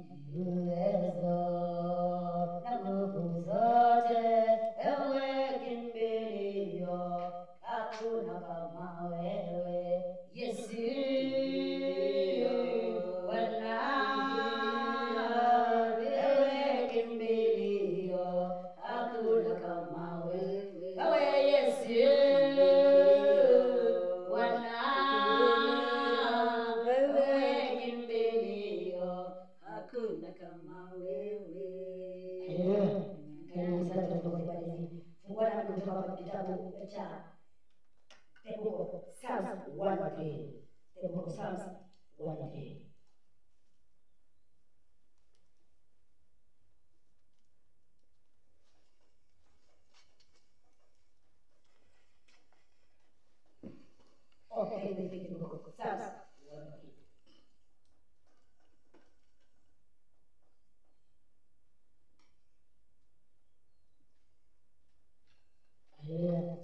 Uwezo na nguvu zote, ewe kimbilio, hakuna kama wewe. Yesu Bwana, ewe kimbilio, hakuna kama wewe. Ewe Yesu Bwana, ewe kimbilio, hakuna kama wewe. Fungua na kutoka kwa kitabu cha The Book of Psalms 103. The Book of Psalms 103. Okay, we pick the Book of Psalms 103. Hallelujah.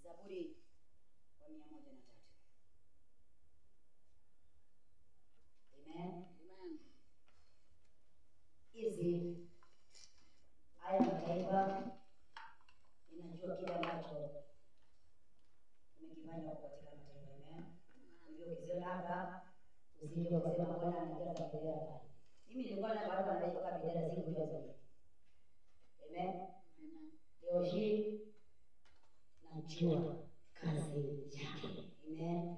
Zaburi wa 103. Amen. Hizi haya mataifa ninajua kile ambacho nimekifanya huko katika mataifa. Amen. Hivyo ukiziona hapa usije ukasema Bwana anajaza bendera pale. Mimi nilikuwa na watu wanaweka bendera sikujua zaidi. Amen. Leo hii najua kazi yake. Amen.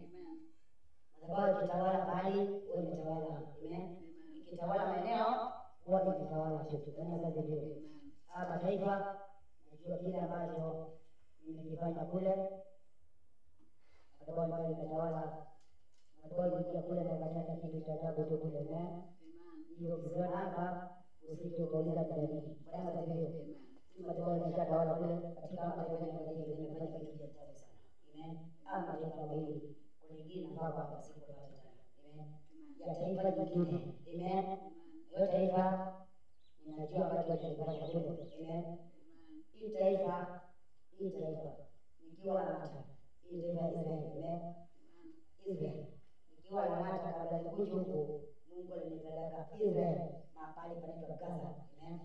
Madhabahu ikitawala pahali huwa imetawala. Amen. Ikitawala maeneo huwa imetawala kitu. Bwana asifiwe. Haya mataifa najua kile ambacho nimekifanya kule. Madhabahu ambayo imetawala, madhabahu iliingia kule na ikatenda kitu cha ajabu tu kule. Amen. Hiyo ukiziona hapa usije ukauliza kwa nini. Bwana asifiwe. Madhabahu imeshatawala kule katika mataifa mengi, imefanya kitu cha ajabu sana. Amen. Ama mataifa mawili, kuna ingine ambayo hapa sikupata tena. Amen. Ya taifa jingine. Amen. Hiyo taifa ninajua ambacho kilifanya kule. Amen. Hii taifa nikiwa Lang'ata, hii taifa ya Israel. Amen. Israel. Nikiwa Lang'ata kabla nikuje huku, Mungu alinipeleka Israel, mahali panaitwa Gaza. Amen.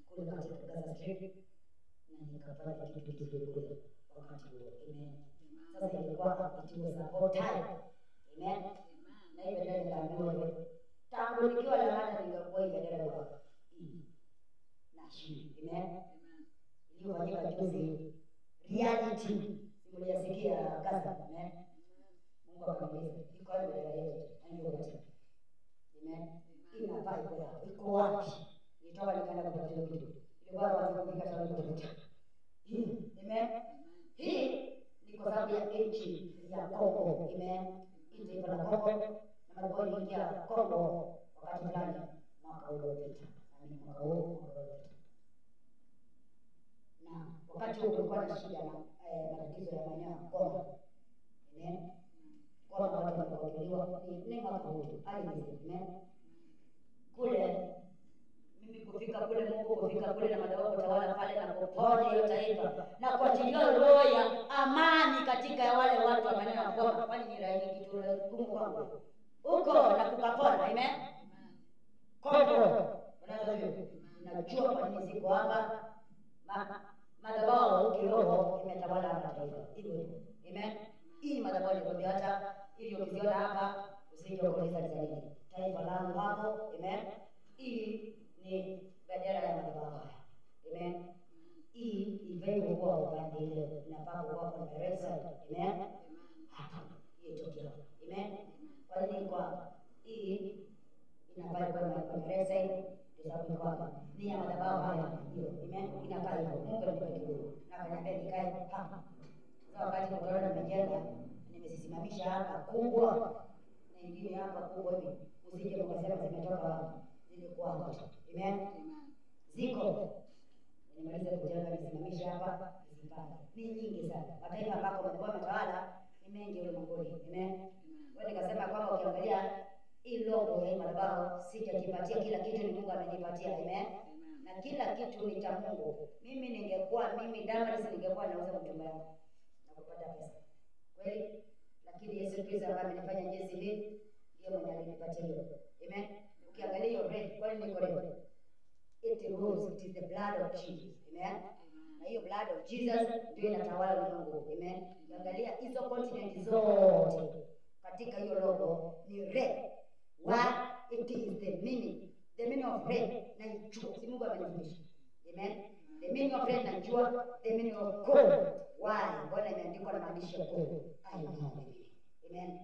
Kule katika Gaza Strip, na nikafanya kitu kizuri kule wakati huo. Amen. Sasa ilikuwa it was about time. Amen. Na hii bendera nikaambiwa hivi, tangu nikiwa Lang'ata nikakuwa hii bendera kwa hii na hii. Amen. Iliyofanyika juzi reality, simuliyasikia Gaza. Amen. Mungu akaniuliza, iko wapi bendera yetu? Na niko katika. Amen. Inafaa iko wapi? Iko wapi? Nitoka nikaenda kutafuta hiyo kitu. Ilikuwa kwanza kufika tawi kutafuta. Hii, amen. Hii ni kwa sababu ya nchi ya Kongo. Amen. Hii taifa la Kongo na madhabahu iliingia Kongo wakati fulani mwaka uliopita. Na ni mwaka huu uliopita. Na wakati huo kulikuwa na shida na matatizo ya maeneo ya Kongo. Amen. Kongo watu walikuwa ni mwaka huu. Hadi amen. Kule mimi kufika kule, Mungu kufika kule na madhabahu kutawala pale na kuponya hiyo taifa na kuachilia roho ya amani katika wale watu wa maeneo ya Goma. Kwani ni rahisi kitu gumu kwangu huko na kukapona. Amen. Kongo unaweza najua kwa nini ziko hapa. Madhabahu kiroho imetawala mataifa hivyo. Amen. Hii madhabahu nilikwambia hata ili ukiziona hapa usije ukauliza zaidi. Taifa langu hapo. Amen. Hii ni bendera ya madhabahu haya. Amen. Hii ifai kuwa upande ile, inafaa kuwa on the right side. Amen. Hapa hii itoke hapa. Amen. Kwa nini kwa hii inafaa kuwa on the right side? Ndio sababu iko hapa. Ni ya madhabahu haya hiyo. Amen. Inakaa hivyo. Mungu alinipa kidogo na akaniambia nikae hapa. Sasa wakati corona imejenga, nimezisimamisha hapa kubwa na ingine hapa kubwa hivi. Usije mkasema zimetoka wapi. Zilikuwa hapa. Amen. Ziko. Nimalize kujenga nisimamishe hapa nizipange. Ni nyingi sana. Mataifa ambako wamekuwa matawala ni mengi ulimwenguni. Amen. Wewe nikasema kwamba ukiangalia hii logo ya madhabahu sijajipatia kila kitu, ni Mungu amenipatia. Amen. Na kila kitu ni cha Mungu. Mimi ningekuwa mimi Damaris ningekuwa nauza mtumba wangu na kupata pesa. Kweli? Lakini Yesu Kristo ambaye amenifanya jinsi hii ndiye mwenye alinipatia hiyo. Amen. Ukiangalia hiyo red, kwani niko red? It rules, it is the blood of Jesus. Amen. Na hiyo blood of Jesus ndio inatawala ulimwengu. Amen. Ukiangalia hizo continent zote katika hiyo logo ni red. Why? It is the meaning. The meaning of red na ijua. Si Mungu amenifundisha. Amen. The meaning of red najua, the meaning of gold. Why? Mbona imeandikwa na maandishi ya gold? I know the meaning. Amen.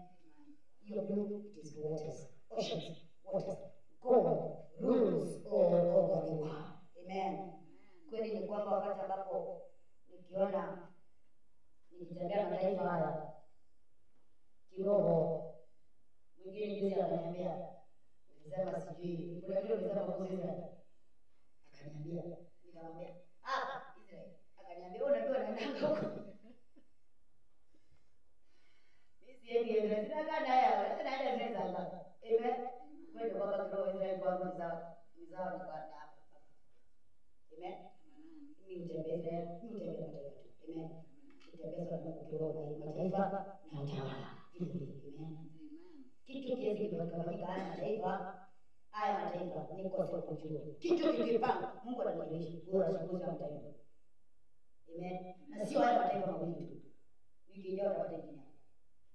Hiyo blue, it is waters, oceans, waters. God rules all over the world. Amen. Kweli ni kwamba wakati ambapo nikiona nikitembea mataifa haya kiroho, mwingine juzi akaniambia, nilisema sijui, kuna kitu nilisema kuhusu Israel. Akaniambia, nikamwambia, Israel. Akaniambia, wewe unajua naendanga huko. Mimi siendi Israel, sinakaa naye, hata naenda Israel saa ngapi? Amen. Kweli kwamba kiroho Israel kwangu ni sawa, ni sawa ni kwa hapa. Amen. Mimi hutembea Israel, mimi hutembea mataifa tu. Amen. Hutembezwa na Mungu kiroho na mataifa na utawala. Amen. Kitu kiwezi kufanyika haya mataifa, haya mataifa ni kosa kujua. Kitu kikipanga, Mungu ananijulisha, wewe unazungumza mataifa. Amen. Na sio haya mataifa mawili tu. Wiki ijayo utapata ingine.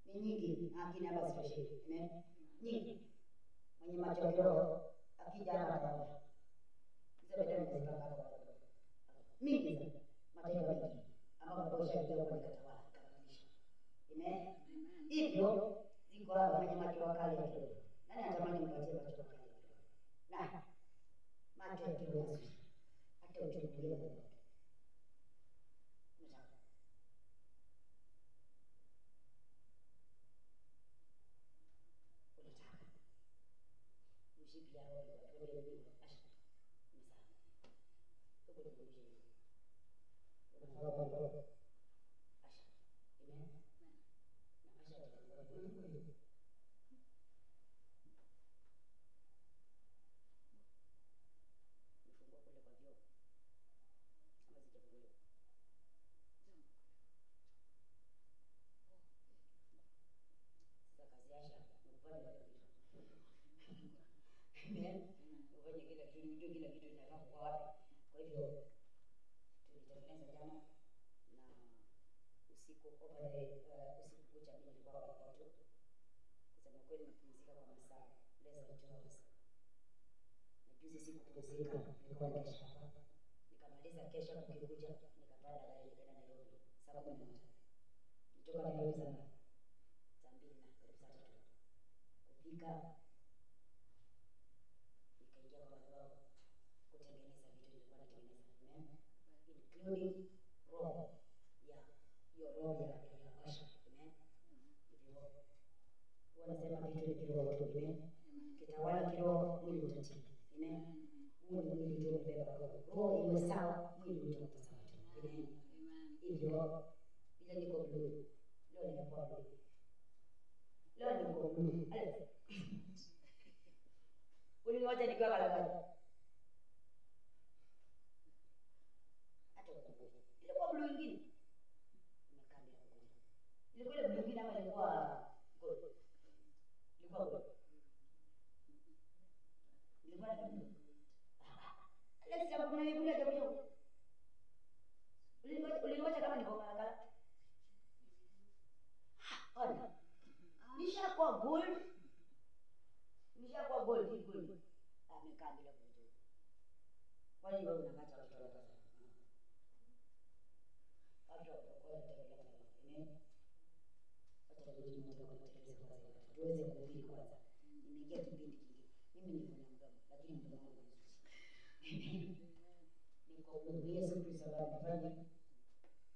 Ni nyingi, lakini hapa sitoshi. Amen. Nyingi. Mwenye macho ya kiroho akija hapa ataona. Hizo bendera nimezipanga hapa kwa watoto. Mingi sana. Mataifa mengi ambapo tosha kidogo nikatawala nikabadilisha. Amen. Hivyo ziko hapa mwenye macho makali ya kiroho. Nani anatamani mpatie macho makali ya kiroho? Na macho ya kiroho mazuri. Hata uchungulie kwa mtu. Unataka. Unataka. Mshipi ya roho kwa roho ni asha. Ni sawa. Tuko tukumbushe. Unafaa kwa roho. Asha. Amen. Na asha atakuwa kweli. Nifungua kule kwa vyoo. Ama sijafunguliwa. Sasa kazi ya Asha ni kufanya kila kitu. Amen. Ufanye kila kitu, ujue kila kitu inafaa kuwa wapi. Kwa hivyo tulitengeneza jana na usiku over the usiku kucha mimi nilikuwa kwa watu. Kusema kweli nimepumzika kwa masaa less than 2 hours. Na juzi sikupumzika, nilikuwa na kesha hapa. Nikamaliza kesha kukikucha, nikapanda gari nikaenda Nairobi saa 11. Nilitoka Nairobi saa 2 na karibu saa 3. Kufika nikaingia kwa madhabahu kutengeneza vitu nilikuwa natengeneza. Amen. Including roho ya hiyo roho ya Asha. Amen. Hivyo huwa nasema vitu ni kiroho tu. Amen. Kitawala kiroho, mwili utatii. Amen. Huu ni mwili ndio umebeba roho. Roho iwe sawa, mwili utakuwa sawa tu. Amen. Hivyo vile niko blue. Leo nimekuwa blue. Leo niko blue. Alex. Uliniwacha nikiwa kalakala. Hata ukumbuki. Ilikuwa blue ingine. Nimekaa bila kukuja. Ilikuwa ile blue ingine ama ilikuwa gold? Ilikuwa gold. Ilikuwa na blue. Alex, hapo kuna yule hapo. Uliniwacha kama niko kalakala. Ona. Nishakuwa gold. Nishakuwa gold, hii gold. Amekaa bila kujua. Kwani wewe unakacha watoto wako sana? Watu wanatembelea kwa Amen. Wacha tujue kutengeneza kwanza. Tuweze kuhubiri kwanza. Nimeingia kipindi kingine. Mimi niko na mdomo, lakini mdomo wangu ni mzuri. Niko blue. Yesu Kristo ambaye amefanya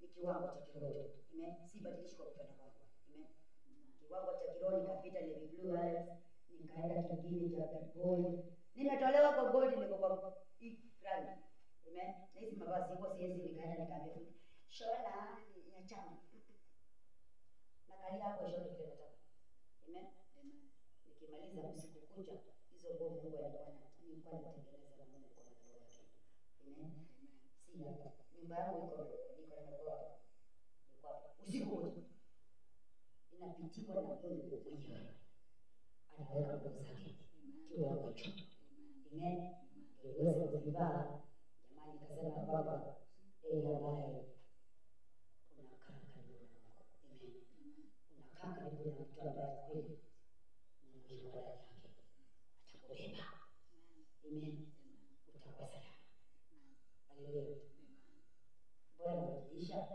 ni kiwango cha kiroho. Amen. Sibadilishi kwa kupenda kwangu. Amen. Kiwango cha kiroho nikapita navy blue Alex, nikaenda kingine cha gold. Nimetolewa kwa gold niko kwa hii rangi. Amen. Na hizi mavazi huwa siwezi nikaenda nikaambia fundi, shona ya chama. Nakalia hapo shona vile nataka. Amen. Nikimaliza usiku kucha hizo nguo Mungu alikuwa nilikuwa natengeneza na Mungu kwa madhabahu yake. Amen. Si hapa. Nyumba yangu iko niko na madhabahu hapa. Niko hapa. Usiku kucha inapitiwa na Mungu mwenyewe. Anaweka nguo zake kiwango hicho. Amen. Ndio kuvivaa. Jamani, nikasema kwamba yeye ambaye unakaa karibu na Mungu. Amen. Unakaa karibu na mtu ambaye kweli Mungu yuko ndani yake, atakubeba. Amen. Utakuwa salama. Haleluya. Bora nabadilisha,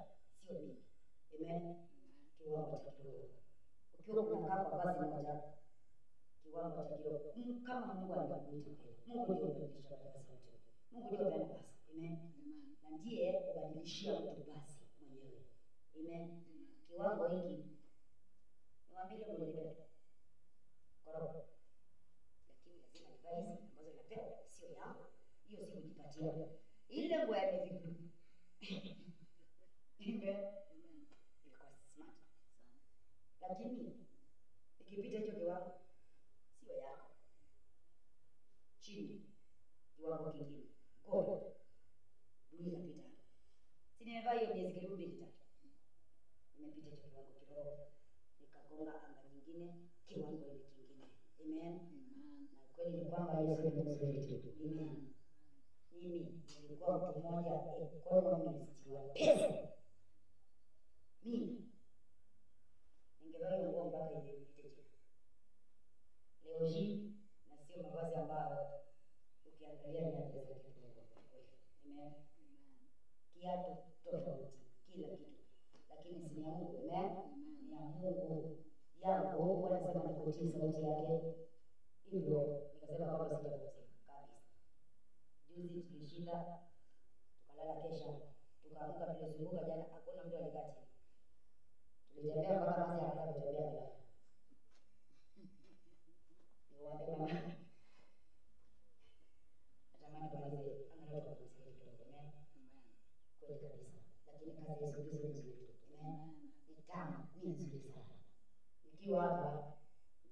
sio mimi. Amen. Kiwango cha kiroho. Ukiwa unakaa kwa vazi moja, kiwango cha kiroho, kama Mungu alikuita kweli. Mungu ndiye hubadilisha vazi mtu. Mungu ndiye hupeana vazi. Amen. Na ndiye hubadilishia mtu vazi mwenyewe. Amen. Kiwango hiki niwaambie mwenyewe kwa roho. Lakini lazima nivae hizi ambazo napewa, sio yangu. Hiyo si kujipatia. Ile nguo ya navy blue. Amen. Ilikuwa smart. Lakini ikipita hicho kiwango sio yako. Chini kiwango kingine. Gold. Blue inapita hapa. Si nimevaa hiyo miezi karibu 2 3. Nimepita hicho kiwango kiroho. Nikagonga anga nyingine, kiwango ile kingine. Amen. Na kweli ni kwamba Yesu ni mzuri tu. Amen. Mimi nilikuwa mtu mmoja economist wa pesa. Mimi ningevaa hiyo nguo mpaka ipite chini. Leo hii na sio mavazi ambayo ukiangalia ni ya pesa kidogo. Amen. Kiatu tofauti, kila kitu. Lakini si ya Mungu. Amen. Ni ya Mungu. Yangu huwa nasema ni kutii sauti yake. Hivyo nikasema kwamba sijapumzika kabisa. Juzi tulishinda, tukalala kesha, tukaamka, tulizunguka jana, hakuna mtu alikaa chini. Tulitembea mpaka mazi akaanza kutembea bila. Niwaambie mama, natamani tumalize angalau tupumzike kidogo. Amen. Kweli kabisa. Lakini kazi ya Yesu Kristo ni nzuri. Amen. Ni tamu, ni nzuri sana. Nikiwa hapa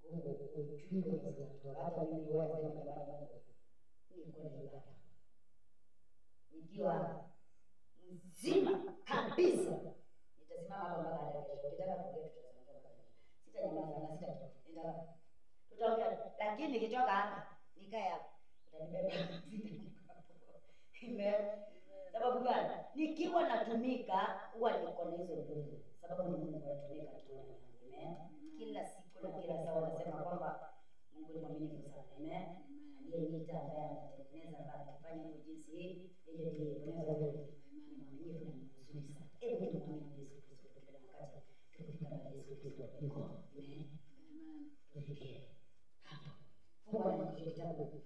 nguvu ujumbe zinatoka. Hata mimi huwa nasema jamani, Mungu niko na ibada. Nikiwa mzima kabisa nitasimama hapa mpaka hata kesho. Ukitaka kuongea tutaongea mpaka kesho. Sitanyamaza na sitatoka. Tutaongea, lakini nikitoka hapa nikae hapa utanibeba. Sitaamka hapo. Amen. Sababu gani? Nikiwa natumika huwa niko na hizo nguvu. Sababu ni Mungu anatumika tu ndani yangu. Amen. Kila siku na kila saa wanasema kwamba Mungu ni mwaminifu sana. Amen. Aliyeniita ambaye anatengeneza ambaye atafanya hivyo jinsi hii, yeye ndiye Bwana wangu. Ni mwaminifu na ni mzuri sana. Hebu tumwamini Yesu Kristo kila wakati. Tukifika mbele Yesu Kristo yuko. Amen. Tufikie hapo. Funga na kichwa kitabu.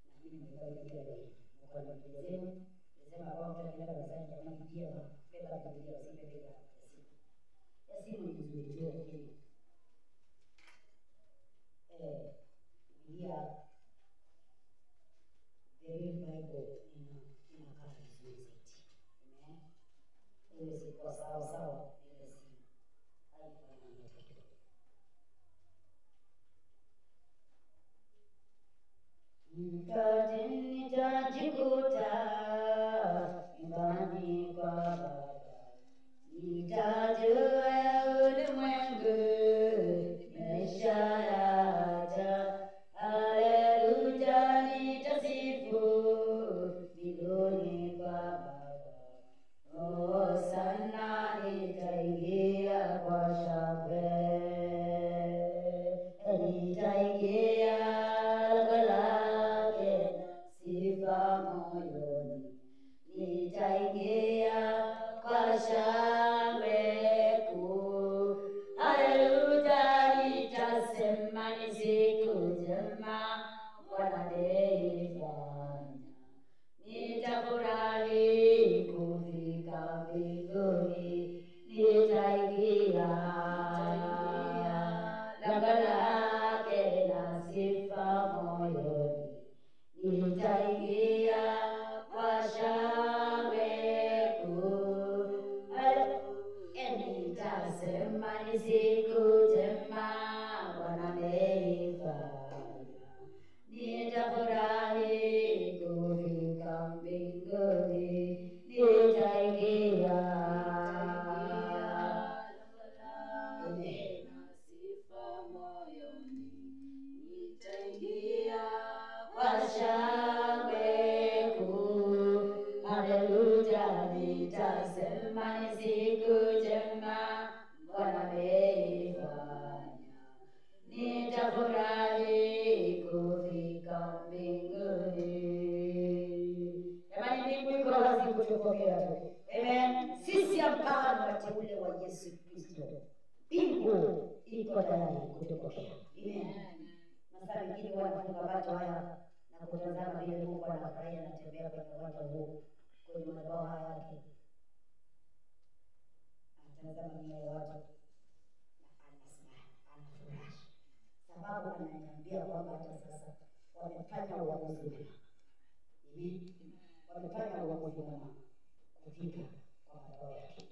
Na mimi nimebeba Biblia leo. Mko na Biblia zenu. Nasema kwamba mtu akienda kanisani jamani, Biblia beba Biblia, usibebe ya simu. Ya simu ni nzuri tu, lakini Biblia, the real Bible inakaa vizuri zaidi. Amen. Ile si kwa sawa sawa na ile simu. Haifanani hata kidogo. Mkate nitajikuta nyumbani kwa Baba, nitajua ulimwengu maisha yaja. Haleluya. mbinguni. Jamani, mbingu iko wazi kutupokea tu. Amen. Sisi ambao ni wateule wa Yesu Kristo, mbingu iko tayari kutupokea. Amen. Masaa mengine wanafunga macho haya na kutazama vile Mungu anafurahia anatembea kwenye uwanja huu, kwenye madhabahu haya yake. Anatazama mioyo ya watu na anasema, anafurahi. Sababu ananiambia kwamba hata sasa wamefanya uamuzi mwema. Amen. Wamefanya uamuzi mwema kufika kwa madhabahu yake.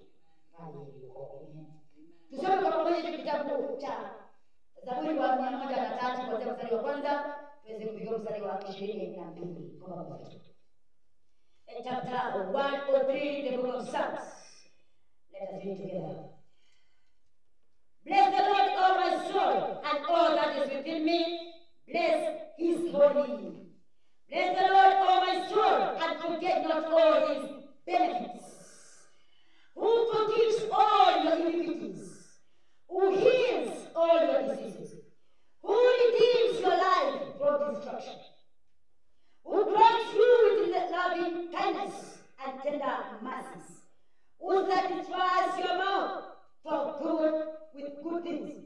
Pale yuko. Amen. Tusome kwa pamoja hicho kitabu cha Zaburi wa 103 kuanzia mstari wa kwanza tuweze kufikia mstari wa 22 kwa pamoja. In chapter 103, the book of Psalms. Let us read together. Bless the Lord, O my soul, and all that is within me. Bless his holy name. Bless the Lord, O my soul, and forget not all his benefits. Who forgives all your iniquities, who heals all your diseases, who redeems your life from destruction, who crowns you with loving kindness and tender mercies, who satisfies your mouth for good with good things,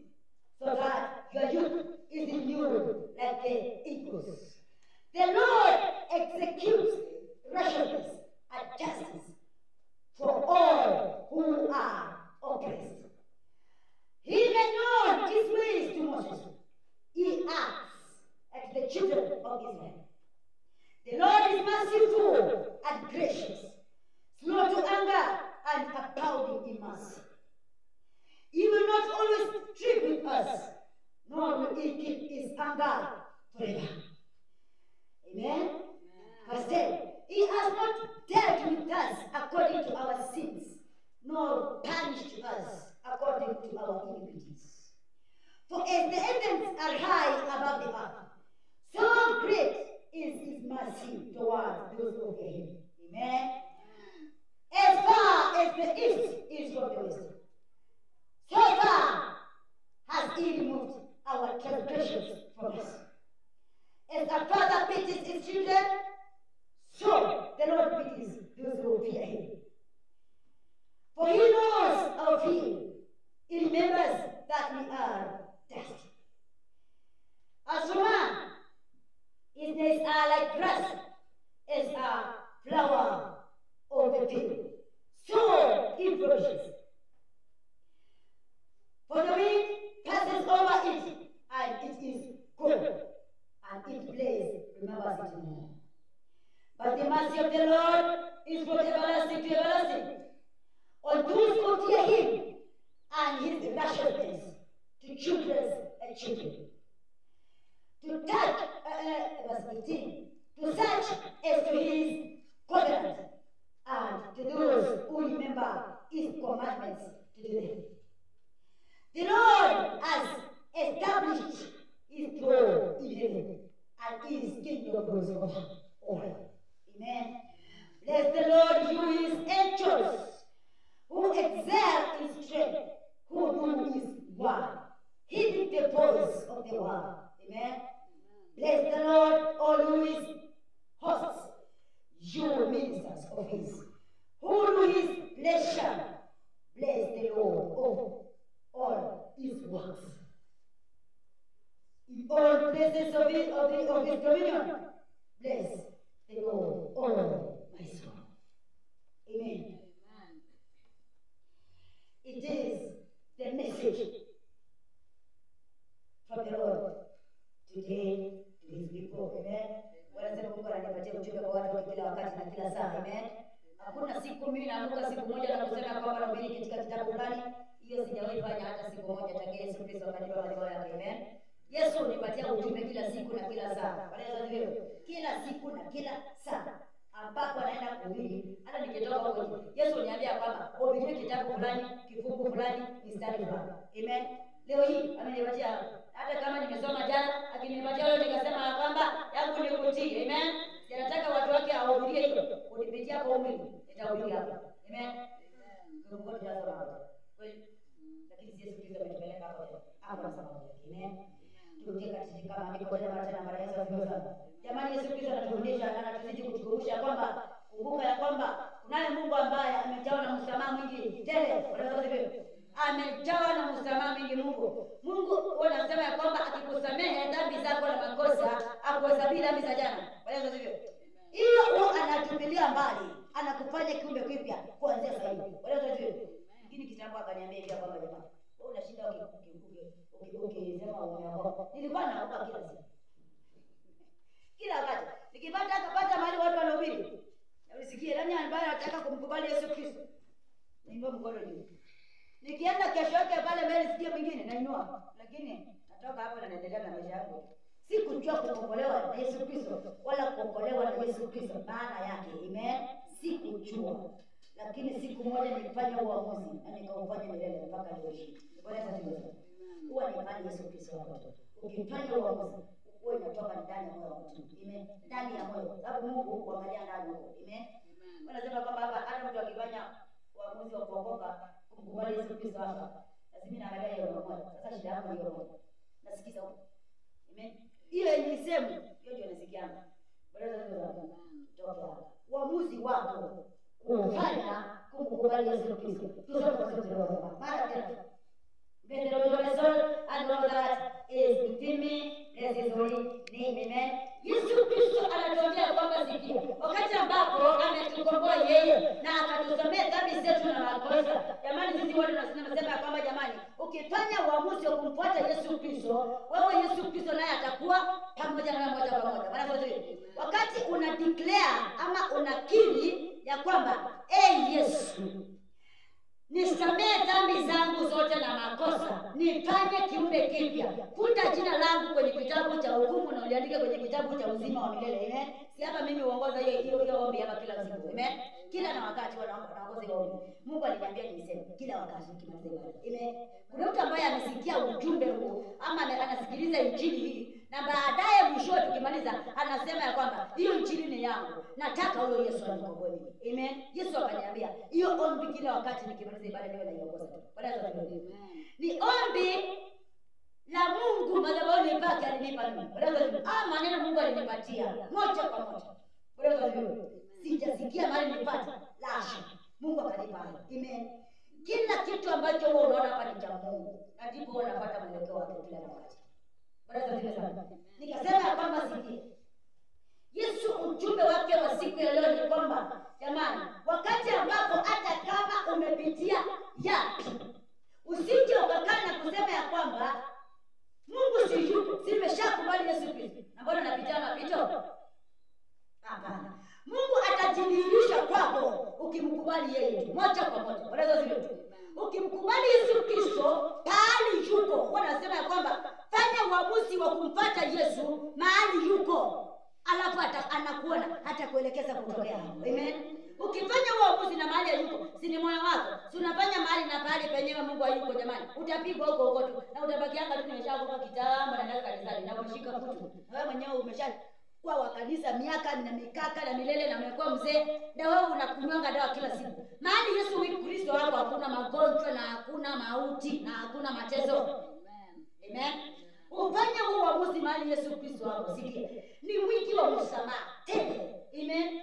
so that your youth is renewed like the eagles. The Lord executes righteousness and justice for all who are oppressed. He made known his ways to Moses. He acts at the children of Israel. The Lord is merciful and gracious, slow to anger and abounding in mercy. He will not always strive with us, nor will he keep his anger forever. Amen. Verse 10. He has not dealt with us according to our sins, nor punished us according to our iniquities. For as the heavens are high above the earth, so great is his mercy towards those who fear him. Amen. As far as the east is from the west, so far has he removed our transgressions from us. As a father pities his children, so the Lord pities those who fear him. For he knows our fear. He remembers that we are dust. As for man, his days are like grass, as a flower of the field, so it flourishes. For the wind passes over it, and it is gone, and its place remembers it no more. But the mercy of the Lord is from everlasting to everlasting, on those who fear him, and his righteousness to children and children. To touch, verse 18, to such as to his covenant, and to those who remember his commandments to do them. The Lord has established his throne in heaven, and his kingdom goes over all. Amen. Bless the Lord, you his angels, who excel in strength, who do his word, heeding the voice of the word. Amen. Bless the Lord, all his hosts, you ministers of his, who do his pleasure. Bless the Lord of all his works. In all places of his dominion, bless the Lord, all my soul. Amen. It is the message from the Lord today to his people. Amen. Wanasema Mungu ananipatia ujumbe kwa watu kila wakati na kila saa. Amen. Hakuna siku mimi naamka siku moja na kusema kwamba nahubiri katika kitabu fulani. Hiyo sijawahi fanya hata siku moja tangu Yesu Kristo akanipa madhabahu yake. Amen. Yesu unipatia ujumbe kila siku na kila saa. Bwana Yesu, kila siku na kila saa ambapo anaenda kuhubiri, hata nikitoka huko Yesu uniambia kwamba hubiri kitabu fulani, kifungu fulani, mistari fulani. Amen. Leo hii amenipatia, hata kama nimesoma jana, akinipatia leo nikasema kwamba yangu ni kutii. Amen. Nataka watu wake awahubirie hilo, kunipitia kwa umri nitahubiri hapa. Amen. Mungu tunasoma hapa. Kweli? Lakini Yesu Kristo ametupeleka hapo. Hapo sababu. Amen. Turudie katika maandiko tena tena mara Yesu asifiwe sana. Jamani, Yesu Kristo anatufundisha, anatuzidi kutukumbusha kwamba kumbuka ya kwamba kunaye Mungu ambaye amejawa na msamaha mwingi tele. Amejawa na msamaha mwingi Mungu. Mungu anasema ya kwamba akikusamehe dhambi zako na makosa, akuhesabii dhambi za jana. Hiyo anatupilia mbali, anakufanya kiumbe kipya kuanzia sasa hivi. Lakini kitambo akaniambia hivi kwamba jamaa, wewe unashinda ukisema umeokoka. Nilikuwa naomba kila siku. Kila wakati nikipata akapata mahali watu wanahubiri, na usikie nani ambaye anataka kumkubali Yesu Kristo, nainua mkono juu. Nikienda kesho yake pale mbele sikie mwingine nainua, lakini natoka hapo na naendelea na maisha yangu. Sikujua kuokolewa na Yesu Kristo wala kuokolewa na Yesu Kristo maana yake. Amen. Sikujua. Lakini siku moja nilifanya uamuzi na nikaufanya milele mpaka leo hii. Bwana asifiwe. Huwa nifanye Yesu Kristo wako. Ukifanya uamuzi huwa inatoka ndani ya moyo wa mtu. Amen. Ndani ya moyo. Sababu Mungu huangalia ndani huko. Amen. Wanasema kwamba hapa hata mtu akifanya uamuzi wa kuokoka kumkubali Yesu Kristo hapa, lazima naangalia hiyo moyo. Sasa shida yako hiyo moyo. Nasikiza huko. Amen. Hiyo ni sehemu, hiyo ndio nasikianga. Bwana asifiwe. Toka uamuzi wako kufanya kumkubali Yesu Kristo. Tusome kwa sababu mara tena. Bless the Lord my soul and all that is within me. Bless his holy name. Amen. Yesu Kristo anatuambia kwamba sikia, wakati ambapo ametukomboa yeye na akatusamea dhambi zetu na makosa. Jamani, sisi wote tunasema kwamba jamani, ukifanya uamuzi wa kumfuata Yesu Kristo, wewe Yesu Kristo naye atakuwa pamoja na moja kwa moja. Bwana asifiwe. Wakati una declare ama unakiri ya kwamba Yesu, nisamehe dhambi zangu zote na makosa, nifanye kiumbe kipya, futa jina langu kwenye kitabu cha hukumu na uliandike kwenye kitabu cha uzima wa milele. Amen. Si hapa mimi uongoza hiyo ombi hapa kila siku. Amen. Kila na wakati wanaongoza hiyo ombi. Mungu aliniambia niseme kila wakati nikimaliza ibada. Amen. Kuna mtu ambaye amesikia ujumbe huu ama anasikiliza injili hii na baadaye mwisho tukimaliza anasema ya kwamba hiyo injili ni yangu, nataka huyo Yesu anikomboe mimi. Amen. Yesu akaniambia hiyo ombi kila wakati nikimaliza ibada niwe naiongoza tu. Bwana asifiwe. Ni ombi la Mungu madhabahuni pake alinipa mimi. Bwana asifiwe. Maneno Mungu alinipatia moja kwa moja. Bwana asifiwe. Sijasikia mahali nilipata la. Mungu akanipa. Amen. Kila kitu ambacho wewe unaona hapa ni cha Mungu, na ndipo wewe unapata mwelekeo wake kila wakati. Bwana asifiwe sana. Nikasema kwamba sikia, Yesu ujumbe wake wa siku ya leo ni kwamba jamani, wakati ambapo hata kama umepitia yapi, usije ukakaa na kusema ya kwamba Mungu si yupo, simeshakubali Yesu Kristo, na mbona napitia mapito? Hapana. Mungu atajidhihirisha kwako ukimkubali yeye moja kwa moja. Bwana asifiwe. Ukimkubali Yesu Kristo pahali yuko, wanasema ya kwamba fanya uamuzi wa kumfuata Yesu mahali yuko, alafu anakuona hata kuelekeza kutokea hapo. Amen. Ukifanya uamuzi na mahali yuko, si ni moyo wako, si unafanya mahali na pahali penyewe Mungu hayuko, jamani, utapigwa huko huko tu na utabaki hapa tu, nimeshaokoka kitambo na ndani kanisani na umeshika kutu. Na wewe mwenyewe umesha kwa wa kanisa miaka na mikaka na milele na umekuwa mzee na wewe unakunywanga dawa kila siku. Mahali Yesu Kristo wako hakuna magonjwa na hakuna mauti na hakuna mateso. Amen. Ufanye huo uamuzi mahali Yesu Kristo wako. Sikia, ni wingi wa msamaha tele. Amen.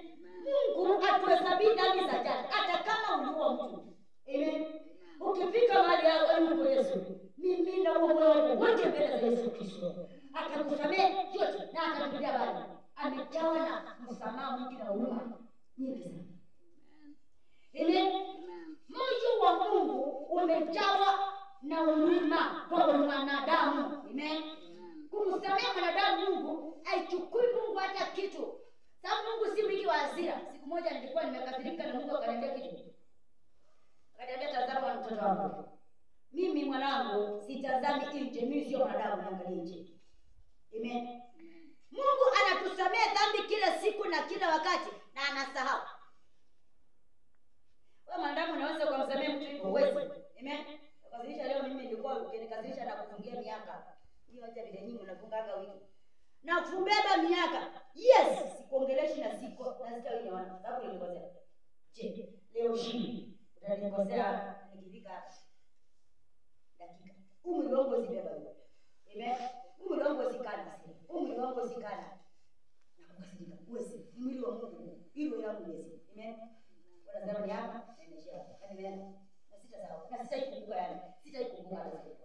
Mungu atuhesabii dhambi za jana hata kama uliua mtu. Amen. Ukifika mahali hapo Mungu Yesu, mimi na uokovu wangu wote mbele za Yesu Kristo, atakusamehe yote na atakuja bali. Amejawa na msamaha mwingi na huruma nyingi sana. Amen. Moyo wa Mungu umejawa na huruma kwa mwanadamu. Amen. Kumsamehe mwanadamu Mungu haichukui Mungu hata kitu. Sababu Mungu si mwingi wa hasira. Siku moja nilikuwa nimekasirika na Mungu akaniambia kitu. Akaniambia, tazama mtoto wangu, mimi mwanangu sitazami nje, mimi sio mwanadamu naangalia nje. Amen. Mungu anatusamehe dhambi kila siku na kila wakati na anasahau. Wewe mwanadamu unaweza kumsamehe mtu hivyo? Huwezi. Amen. Kasirisha leo mimi nilikuwa ukinikasirisha na kufungia miaka. Hiyo acha vile nyinyi mnafungaga wiki. Na kubeba miaka. Yes, sikuongeleshi na siko na sitawi sababu nilikosea. Je, leo hii utanikosea nikifika dakika. Umri wangu usibeba. Amen. Umri wangu usikana. Umri wangu usikana. Hutakasirika. Uwezi. Ni mwili wa Mungu. Hilo yangu uwezi. Amen. Wanasema ni hapa na imeishia hapa. Na nimeenda. Na sitasahau. Na sitaikumbuka yani. Sitaikumbuka hata siku.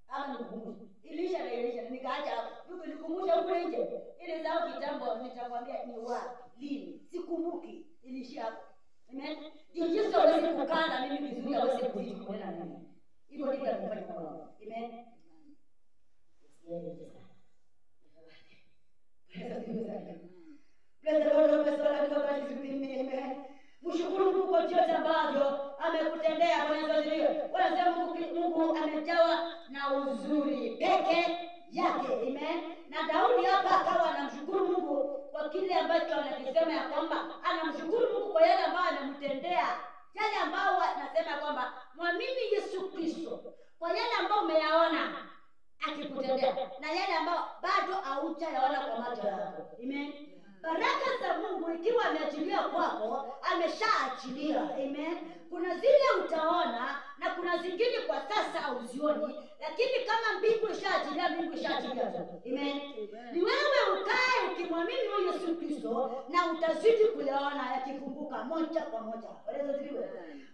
Ama nikukumbushe. Iliisha na iliisha. Nikaacha hapo. Yuko nikukumbusha huko nje. Ile zao kitambo nitakwambia ni wapi, lini. Sikumbuki. Iliishia hapo. Amen. Ndio Yesu hawezi kukaa na mimi vizuri, hawezi kuzidi kunena na mimi. Hivyo ndivyo alifanya kwa Mungu. Amen. Bless the Lord, bless the Lord, God is with me. Amen. Mshukuru Mungu kwa vyote ambavyo amekutendea. Bwana Yesu asifiwe. Wanasema Mungu amejawa na uzuri peke yake. Amen. Na Daudi hapa akawa anamshukuru Mungu kwa kile ambacho anakisema ya kwamba anamshukuru Mungu kwa yale ambayo amemtendea. Yale ambayo anasema kwamba mwamini Yesu Kristo kwa yale ambayo umeyaona akikutendea na yale ambayo bado haujayaona kwa macho yako. Amen. Baraka za Mungu ikiwa ameachilia kwako, ameshaachilia. Amen. Kuna zile utaona na kuna zingine kwa sasa hauzioni, lakini kama mbingu ishaachilia, mbingu ishaachilia. Amen. Ni wewe ukae ukimwamini huyu Yesu Kristo na utazidi kuyaona yakifunguka moja kwa moja. Wale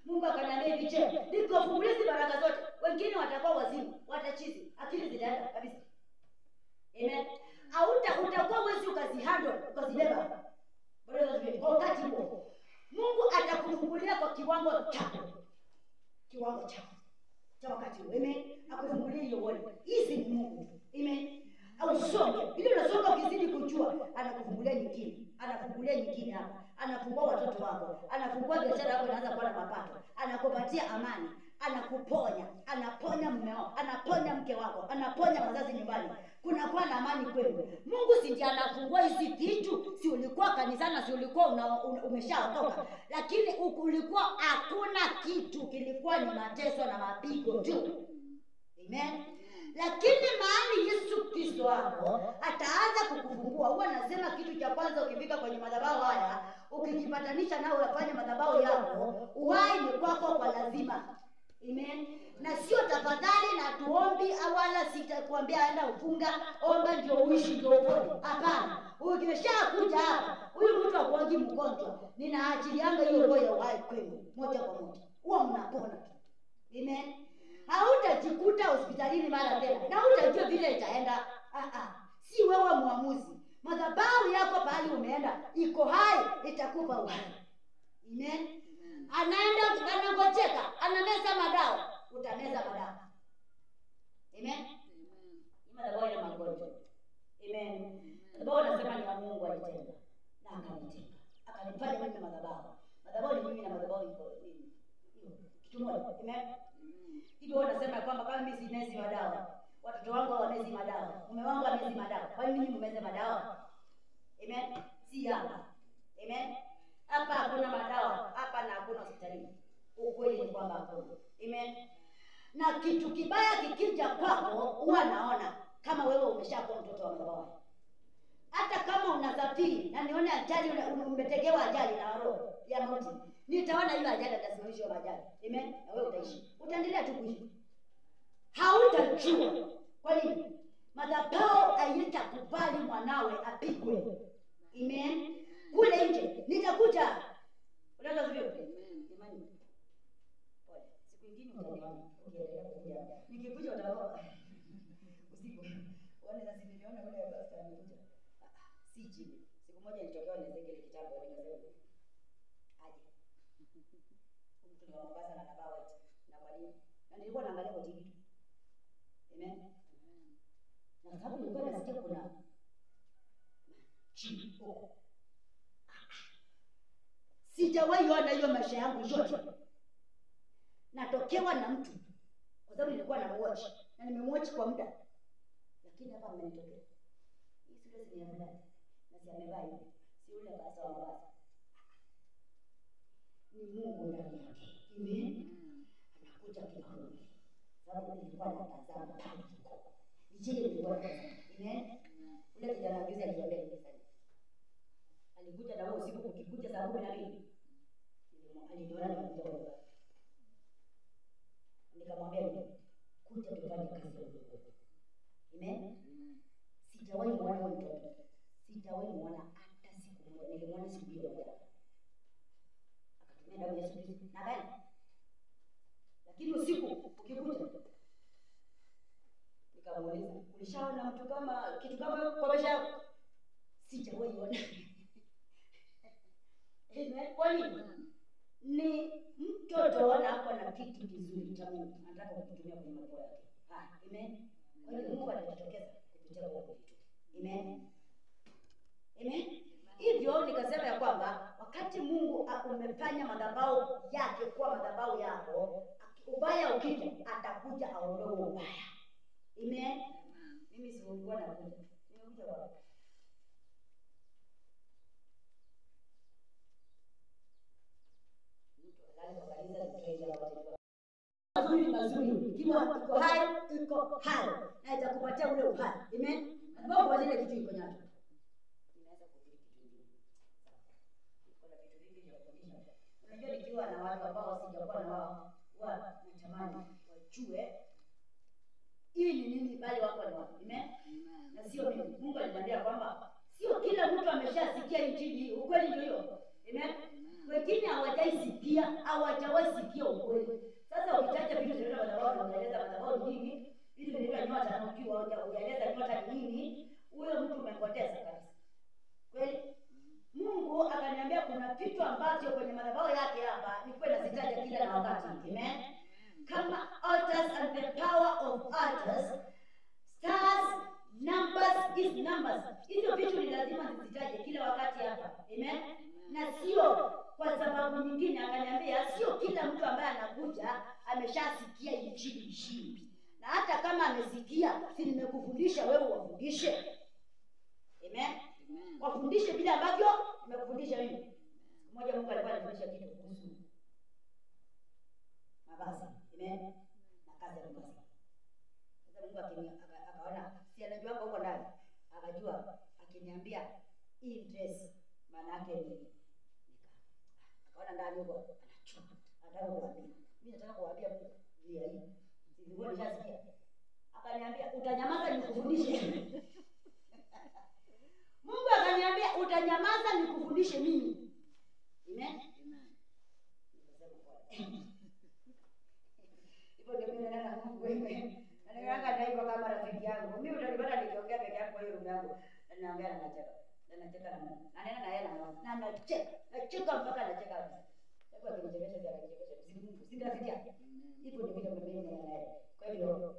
Mungu akaniambia hivi, je, nikufungulie hizi baraka zote? Wengine watakuwa wazimu, watachizi, akili zitaenda kabisa. Amen. Utakuwa huwezi ukazihandle, ukazibeba. Kwa wakati huo Mungu atakufungulia kwa kiwango chako. Kiwango chako cha wakati huo. Amen. Akufungulie hiyo wall. Hizi ni Mungu. Amen. Au usonge. Ili unasonga ukizidi kujua, anakufungulia nyingine. Anafungulia nyingine hapa. Anafungua watoto wako. Anafungua biashara yako inaanza kuwa na mapato. Anakupatia amani. Anakuponya, anaponya mume wako, anaponya mke wako, anaponya wazazi nyumbani. Kunakuwa na amani kwenu. Mungu si ndiye anafungua hizi vitu? Si ulikuwa kanisani, si ulikuwa umeshaokoka, lakini ulikuwa hakuna kitu, kilikuwa ni mateso na mapigo tu. Amen. Lakini mahali Yesu Kristo wako ataanza kukufungua. Huwa nasema kitu cha kwanza ukifika kwenye madhabahu haya, ukijipatanisha nao unafanya madhabahu yako, uhai ni kwako kwa lazima. Amen. Na sio tafadhali na tuombi wala sitakwambia enda ufunga, omba ndio uishi ndio upone. Hapana. Ukishakuja hapa, huyu mtu akuangi mgonjwa. Ninaachilianga hiyo roho ya uhai kwenu moja kwa moja. Huwa mnapona. Amen. Hautajikuta hospitalini mara tena. Na hutajua vile itaenda. Si wewe muamuzi. Madhabahu yako pahali umeenda iko hai, itakupa uhai. Amen. Anaenda anangojeka, anameza madawa, utameza madawa. Amen. Ni madhabahu ya magonjwa. Amen. Madhabahu anasema ni Mungu alitenda na akanitenga. Akanifanya mimi madhabahu. Madhabahu ni mimi na madhabahu iko kitu moja. Amen. Hivyo wanasema kwamba kama mimi simezi madawa, watoto wangu hawamezi madawa, mume wangu hamezi madawa, kwa nini mimi mmeze madawa? Amen. Si hapa. Amen. Hapa hakuna madawa, hapa na hakuna hospitalini. Ukweli ni kwamba hakuna. Amen. Na kitu kibaya kikija kwako, huwa naona kama wewe umeshakuwa mtoto wa madhabahu. Hata kama unasafiri na nione ajali, umetegewa ajali na roho ya mauti, nitaona hiyo ajali, nitasimamisha hiyo ajali. Amen. Na wewe utaishi. Utaendelea tu kuishi. Hautajua. Kwa nini? Madhabahu haitakubali mwanawe apigwe. Amen. Kule nje nitakuja. Unaweza sivyo? Jamani. Pole. Siku nyingine utaniona ukiendelea kuja. Nikikuja utaona usiku. Wale sasa niliona yule pastor amekuja. Si chini. Siku moja nilitokewa na Ezekiel kitabu nikasema aje. Mtu ni wa Mombasa na anavaa white. Na kwa nini? Na nilikuwa naangalia kwa TV. Amen. Na sababu nilikuwa nasikia kuna chini huko. Sijawahi ona hiyo maisha yangu yote. Natokewa na mtu kwa sababu nilikuwa na watch na nimemwatch kwa muda. Lakini hapa amenitokea. Hii sura si ya mlati. Na si amevaa hivi. Si yule basa wa Mombasa. Ni Mungu ndani yake. Amen. Anakuja kiroho. Sababu nilikuwa natazama pale huko. Ni nilikuwa natazama. Amen. Ule kijana juzi aliniambia hivi sana. Alikuja na wewe usiku ukikuja saa 12. Aliniona nimekuja kwa nyumba. Nikamwambia kuja tufanye kazi ya Mungu. Amen. Sijawahi muona huyo mtoto. Sijawahi muona hata siku moja. Nilimwona siku hiyo moja. Akatumia damu ya Yesu Kristo na gani? Lakini usiku ukikuja, nikamuuliza, ulishaona mtu kama kitu kama kwa maisha yako? Sijawahi ona. Amen. Kwa nini? Ni mtoto na ako na kitu kizuri cha Mungu, anataka kukitumia kwenye madhabahu yake. Amen. Kwa hiyo Mungu atajitokeza kupitia kwa vitu. Amen. Amen. Hivyo nikasema ya kwamba wakati Mungu umefanya madhabahu yake kuwa madhabahu yako, ubaya ukija atakuja aondoe ubaya. Amen. Mimi sikuwa nakuja. Nimekuja wapi? Mtu alale kwa kanisa ni wote. Mazuri mazuri, ikiwa iko hai, iko hai na itakupatia ule uhai. Amen. Madhabahu kwa ile kitu iko nacho. Nimeanza kuhubiri kitu kingine. Kuna vitu vingi vya kufundisha. Unajua nikiwa na watu ambao sijakuwa na wao, huwa natamani wajue hii ni nini, bali wako ni wapi. Amen. Na sio mimi. Mungu aliniambia kwamba sio kila mtu ameshasikia injili. Ukweli ndio hiyo. Amen. Wengine hawajaisikia, hawajawahi sikia ukweli. Sasa ukitaja vitu vinaitwa madhabahu na unaeleza madhabahu ni nini, vitu vinaitwa nyota na ukiwa hujaeleza nyota ni nini, huyo mtu umempoteza kabisa. Kweli? Mungu akaniambia kuna kitu ambacho kwenye madhabahu yake hapa nilikuwa nazitaja kila na wakati. Amen. Kama altars and the power of altars, stars, numbers is numbers. Hizo vitu ni lazima nizitaje kila wakati hapa. Amen. Na sio kwa sababu nyingine, akaniambia sio kila mtu ambaye anakuja ameshasikia injili. Na hata kama amesikia, si nimekufundisha wewe wafundishe. Amen. Wafundishe vile ambavyo nimekufundisha mimi. Siku moja Mungu alikuwa anafundisha kitu kuhusu mavazi. Amen. Na kazi ya mavazi. Sasa Mungu akaona si anajua huko ndani. Akajua akiniambia hii dress maana yake ni akaona ndani huko anachoka. Anataka kuambia. Mimi nataka kuambia Mungu juu ya hii. Nilikuwa nishasikia. Akaniambia utanyamaza nikufundishe. Mungu akaniambia utanyamaza nikufundishe mimi. Amen. Nikasema pole. Hivyo ndio mimi naenda na Mungu wewe. Na nikaanga na hivyo kama rafiki yangu. Mimi utanipata nikiongea peke yangu kwa hiyo room yangu. Na naongea na nacheka. Na nacheka na Mungu. Na nena na yeye na nacheka. Nacheka mpaka nacheka kabisa. Hebu akinichekesha ndio akinichekesha. Si Mungu, si rafiki yake. Hivyo ndio vile mimi naenda naye. Kwa hivyo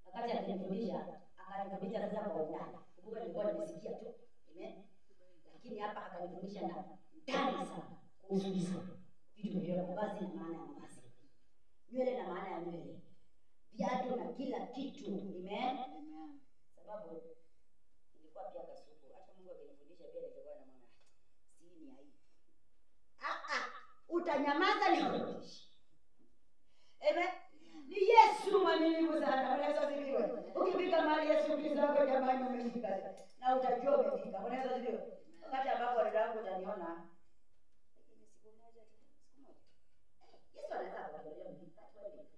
wakati akinifundisha, akanifundisha sasa kwa undani. Kumbuka nilikuwa nimesikia tu. Amen. Lakini hapa akanifundisha na ndani sana kuhusu hizo vitu vya mavazi na maana ya mavazi. Nywele na maana ya nywele. Viatu na kila kitu. Amen. Sababu nilikuwa pia kasuku. Hata Mungu akinifundisha pia nilikuwa na maana. Si ni hai. Utanyamaza nikufundishe. Amen. Ni Yesu mwaminifu sana. Unaweza sifiwe. Ukifika mahali Yesu Kristo wako jamani umefika. Na utajua umefika. Unaweza sifiwe. Wakati ambapo dada yangu utaniona. Lakini siku moja tu, siku moja. Yesu anaweza kukuambia mfika tu wewe.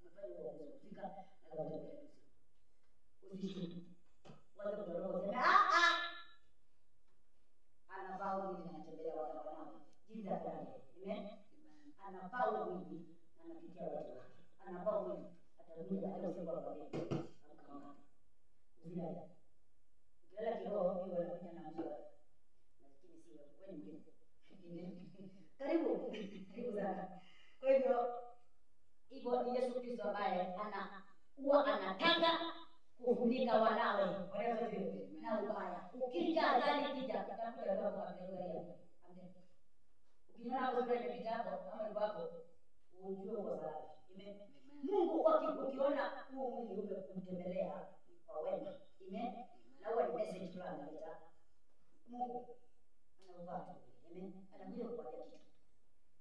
Umefanya uamuzi kufika na kutembea. Usishuke. Wacha kutoroka useme Anavaa mwili na anatembelea watu wanao. Jinsi atakavyo. Amen. Anavaa mwili na anapitia watu wake. Anavaa mwili atarudi hata usiku akwambie. Amka. Usilale. Ukilala kiroho hiyo wanakuja na mzee. Lakini si wewe ni mgeni. Karibu. Karibu sana. Kwa hivyo hivyo ni Yesu Kristo ambaye huwa anataka kufunika wanawe na ubaya. Ukija ajali ikija utakuja kwa kuangalia. Ukiona hapo sura imepita hapo ama yuko hapo ujue uko salama. Amen. Mungu ukiona huo mwili umekutembelea kwa wema. Amen. Na huwa ni message fulani analeta. Mungu anauvaa tu. Amen. Anakuja kukuambia kitu.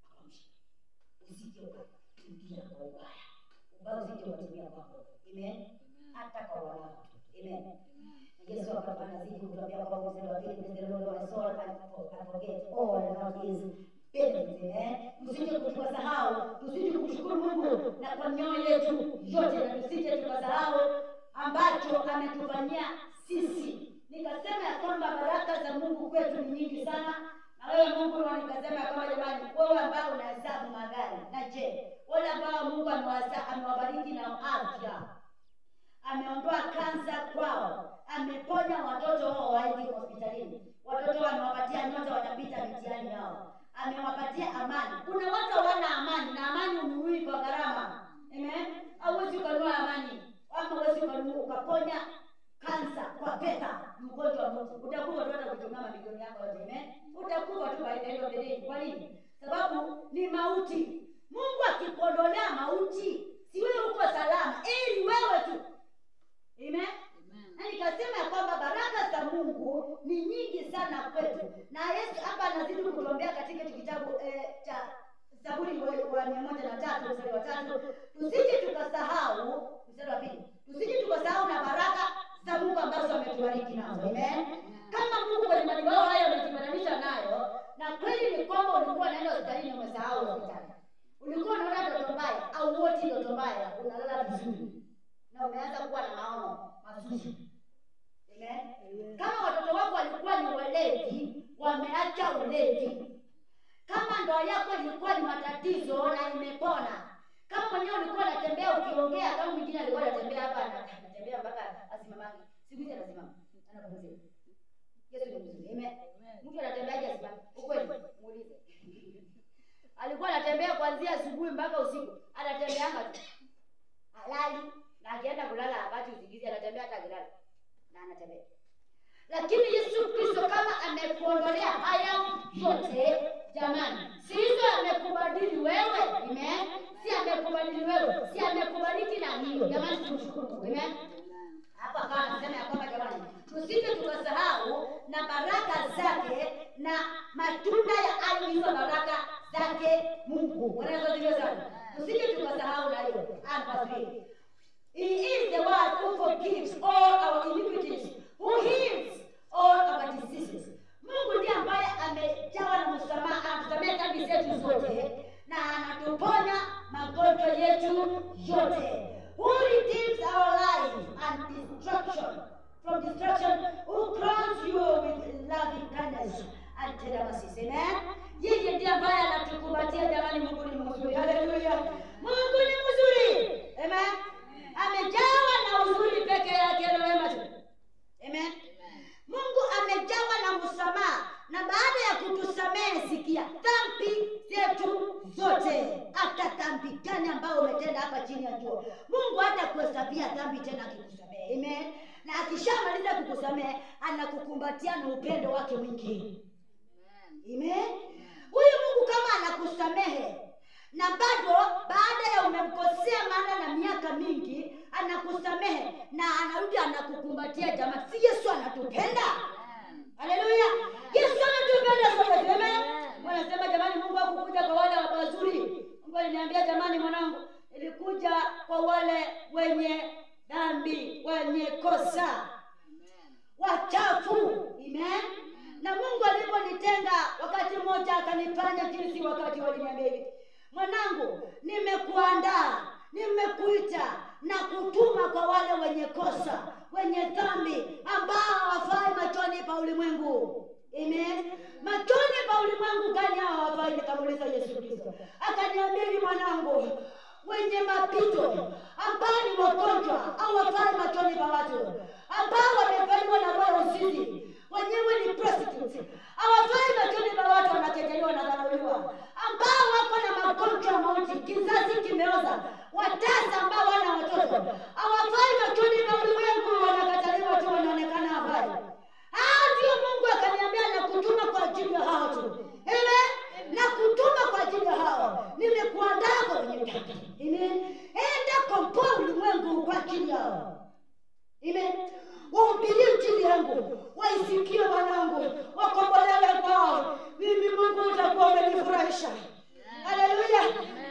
Akamsha. Usije ukakimbia kwa ubaya. Ubaya usije ukatumia kwako. Amen. Hata kwa wanao. Amen. Yesu anazidi kutuambia kwamba mstari wa 2, praise the Lord my soul and forget all not his benefits. Amen. Tusije tukasahau, tusije kumshukuru Mungu na kwa mioyo yetu yote, na tusije tukasahau ambacho ametufanyia sisi. Nikasema ya kwamba baraka za Mungu kwetu ni nyingi sana. Na wewe Mungu, nikasema ya kwamba jamani, wewe ambao unahesabu magari, na je, wale ambao Mungu amewabariki na afya, ameondoa kansa kwao, ameponya watoto wao waende hospitalini, watoto amewapatia nyota, wanapita mitihani yao, amewapatia amani. Kuna watu hawana amani, na amani ununui kwa gharama. Amen. Hauwezi ukanunua amani, ama huwezi ukaponya kansa kwa pesa. Mgonjwa wa mtu utakufa tu, hata kutumia mamilioni yako yote. Amen. Utakufa tu by the end of the day. Kwa nini? Sababu ni mauti. Mungu akikuondolea mauti, si wewe uko salama, ili wewe tu. Amen. Na nikasema ya kwamba baraka za Mungu ni nyingi sana kwetu. Na Yesu hapa anazidi kutuombea katika kitabu cha Zaburi wa 103 mstari wa 3, tusije tukasahau, mstari wa 2, tusije tukasahau na baraka za Mungu ambazo ametubariki nazo. Amen. Kama Mungu kwenye madhabahu haya ametufananisha nayo, na kweli ni kwamba ulikuwa unaenda hospitalini umesahau hospitali. Ulikuwa unaona ndoto mbaya au wote ndoto mbaya, unalala vizuri na umeanza kuwa na maono mazuri. Amen. Kama watoto wako walikuwa ni walevi, wameacha ulevi. Kama ndoa yako ilikuwa ni matatizo na imepona. Kama mwenyewe ulikuwa unatembea ukiongea, kama mwingine alikuwa anatembea hapa anatembea mpaka asimamangi. Siku hizi anasimama. Anapumzika. Yesu ni mzuri. Amen. Mtu anatembeaje asimame? Ukweli muulize. Alikuwa anatembea kuanzia asubuhi mpaka usiku. Anatembeanga tu. Halali, na akienda kulala hapati usingizi, anatembea hata akilala. Na anatembea. Lakini Yesu Kristo kama amekuondolea haya yote, jamani, si hizo amekubadili wewe? Amen. Si amekubadili wewe, si amekubariki na hiyo. Jamani, tumshukuru Mungu. Amen. Hapa kama anasema ya kwamba jamani, tusije tukasahau na baraka zake na matunda ya hizo baraka zake Mungu. Bwana Yesu asifiwe sana. Tusije tukasahau na hiyo. And verse 3. He is the one who forgives all our iniquities, who heals all our diseases. Mungu ndiye ambaye amejawa na msamaha, anatusamehe dhambi zetu zote na anatuponya magonjwa yetu yote. Who redeems our life and destruction from destruction, who crowns you with loving kindness and tender mercies. Amen. Yeye ndiye ambaye anatukumbatia jamani. Mungu ni mzuri. Haleluya. Mungu ni mzuri. Amen. Amejawa na uzuri peke yake na wema tu. Amen. Mungu amejawa na msamaha, na baada ya kutusamehe, sikia, dhambi zetu zote, hata dhambi gani ambayo umetenda hapa chini ya jua, Mungu hata kuhesabia dhambi tena akikusamehe. Amen. Na akishamaliza kukusamehe, anakukumbatia na upendo wake mwingi. Amen. Huyu Mungu kama anakusamehe na bado baada ya umemkosea maana na miaka mingi, anakusamehe na anarudi anakukumbatia. Jamaa, si Yesu anatupenda? Haleluya. Yesu anatupenda sote. Amen. Wanasema jamani, Mungu hakukuja kwa wale wazuri. Mungu aliniambia jamani, mwanangu, nilikuja kwa wale wenye dhambi, wenye kosa, wachafu. Amen. Na Mungu aliponitenga wakati mmoja akanifanya jinsi wakati waliniambia hivi, mwanangu, nimekuandaa, nimekuita na kutuma kwa wale wenye kosa, wenye dhambi, ambao hawafai machoni pa ulimwengu. Amen. Machoni pa ulimwengu gani hao hawafai? Nikamuuliza Yesu Kristo. Akaniambia, mwanangu, wenye mapito, ambao ni wagonjwa, hawafai machoni pa watu, ambao wamefanywa na roho uzinzi, wenyewe ni prostitutes, hawafai machoni pa watu, wanakejeliwa na dharauliwa, ambao wako na magonjwa mauti, kizazi kimeoza, watasa ambao wana watoto, hawafai machoni pa ulimwengu, wanakataliwa tu, wanaonekana hawafai. Hao ndio Mungu akaniambia nakutuma kwa ajili ya hao tu. Amen. Nakutuma kwa ajili ya hao. Nimekuandaa kwa wenye dhambi. Amen. Enda komboa ulimwengu kwa ajili yao. Amen. Wahubirie injili yangu, waisikie wanangu, wakombolewe kwao. Mimi Mungu utakuwa umenifurahisha. Haleluya.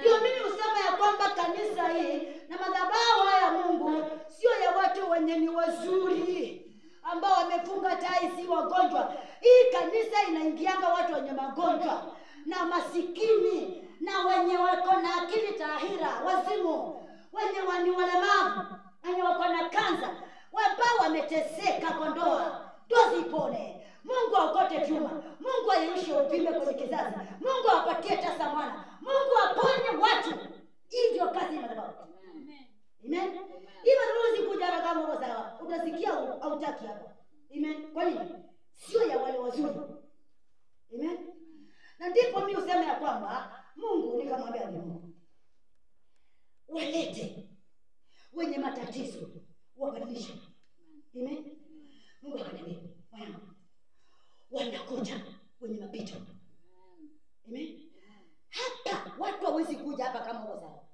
Ndio mimi husema ya kwamba kanisa hii na madhabahu haya Mungu sio ya watu wenye ni wazuri ambao wamefunga tai, si wagonjwa. Hii kanisa inaingianga watu wenye magonjwa na masikini na wenye wako na akili tahira, wazimu, wenye ni walemavu, wenye wako na kansa, ambao wameteseka kwa ndoa, Ndoa zipone. Mungu aokote chuma. Mungu ayeyushe uvimbe kwenye kizazi. Mungu awapatie tasa mwana. Mungu aponye watu. Hii ndio kazi ya madhabahu. Amen. Hii madhabahu sikuja hapa kama uko sawa. Utasikia hautaki hapa. Amen. Kwa nini? Sio ya wale wazuri. Amen. Na ndipo mimi useme ya kwamba Mungu, nikamwambia Mungu, walete wenye matatizo wabadilishe. Amen. Mungu akaniambia, mwanangu, wanakuja wenye mapito. Amen. Hapa watu hawezi kuja hapa kama uko sawa.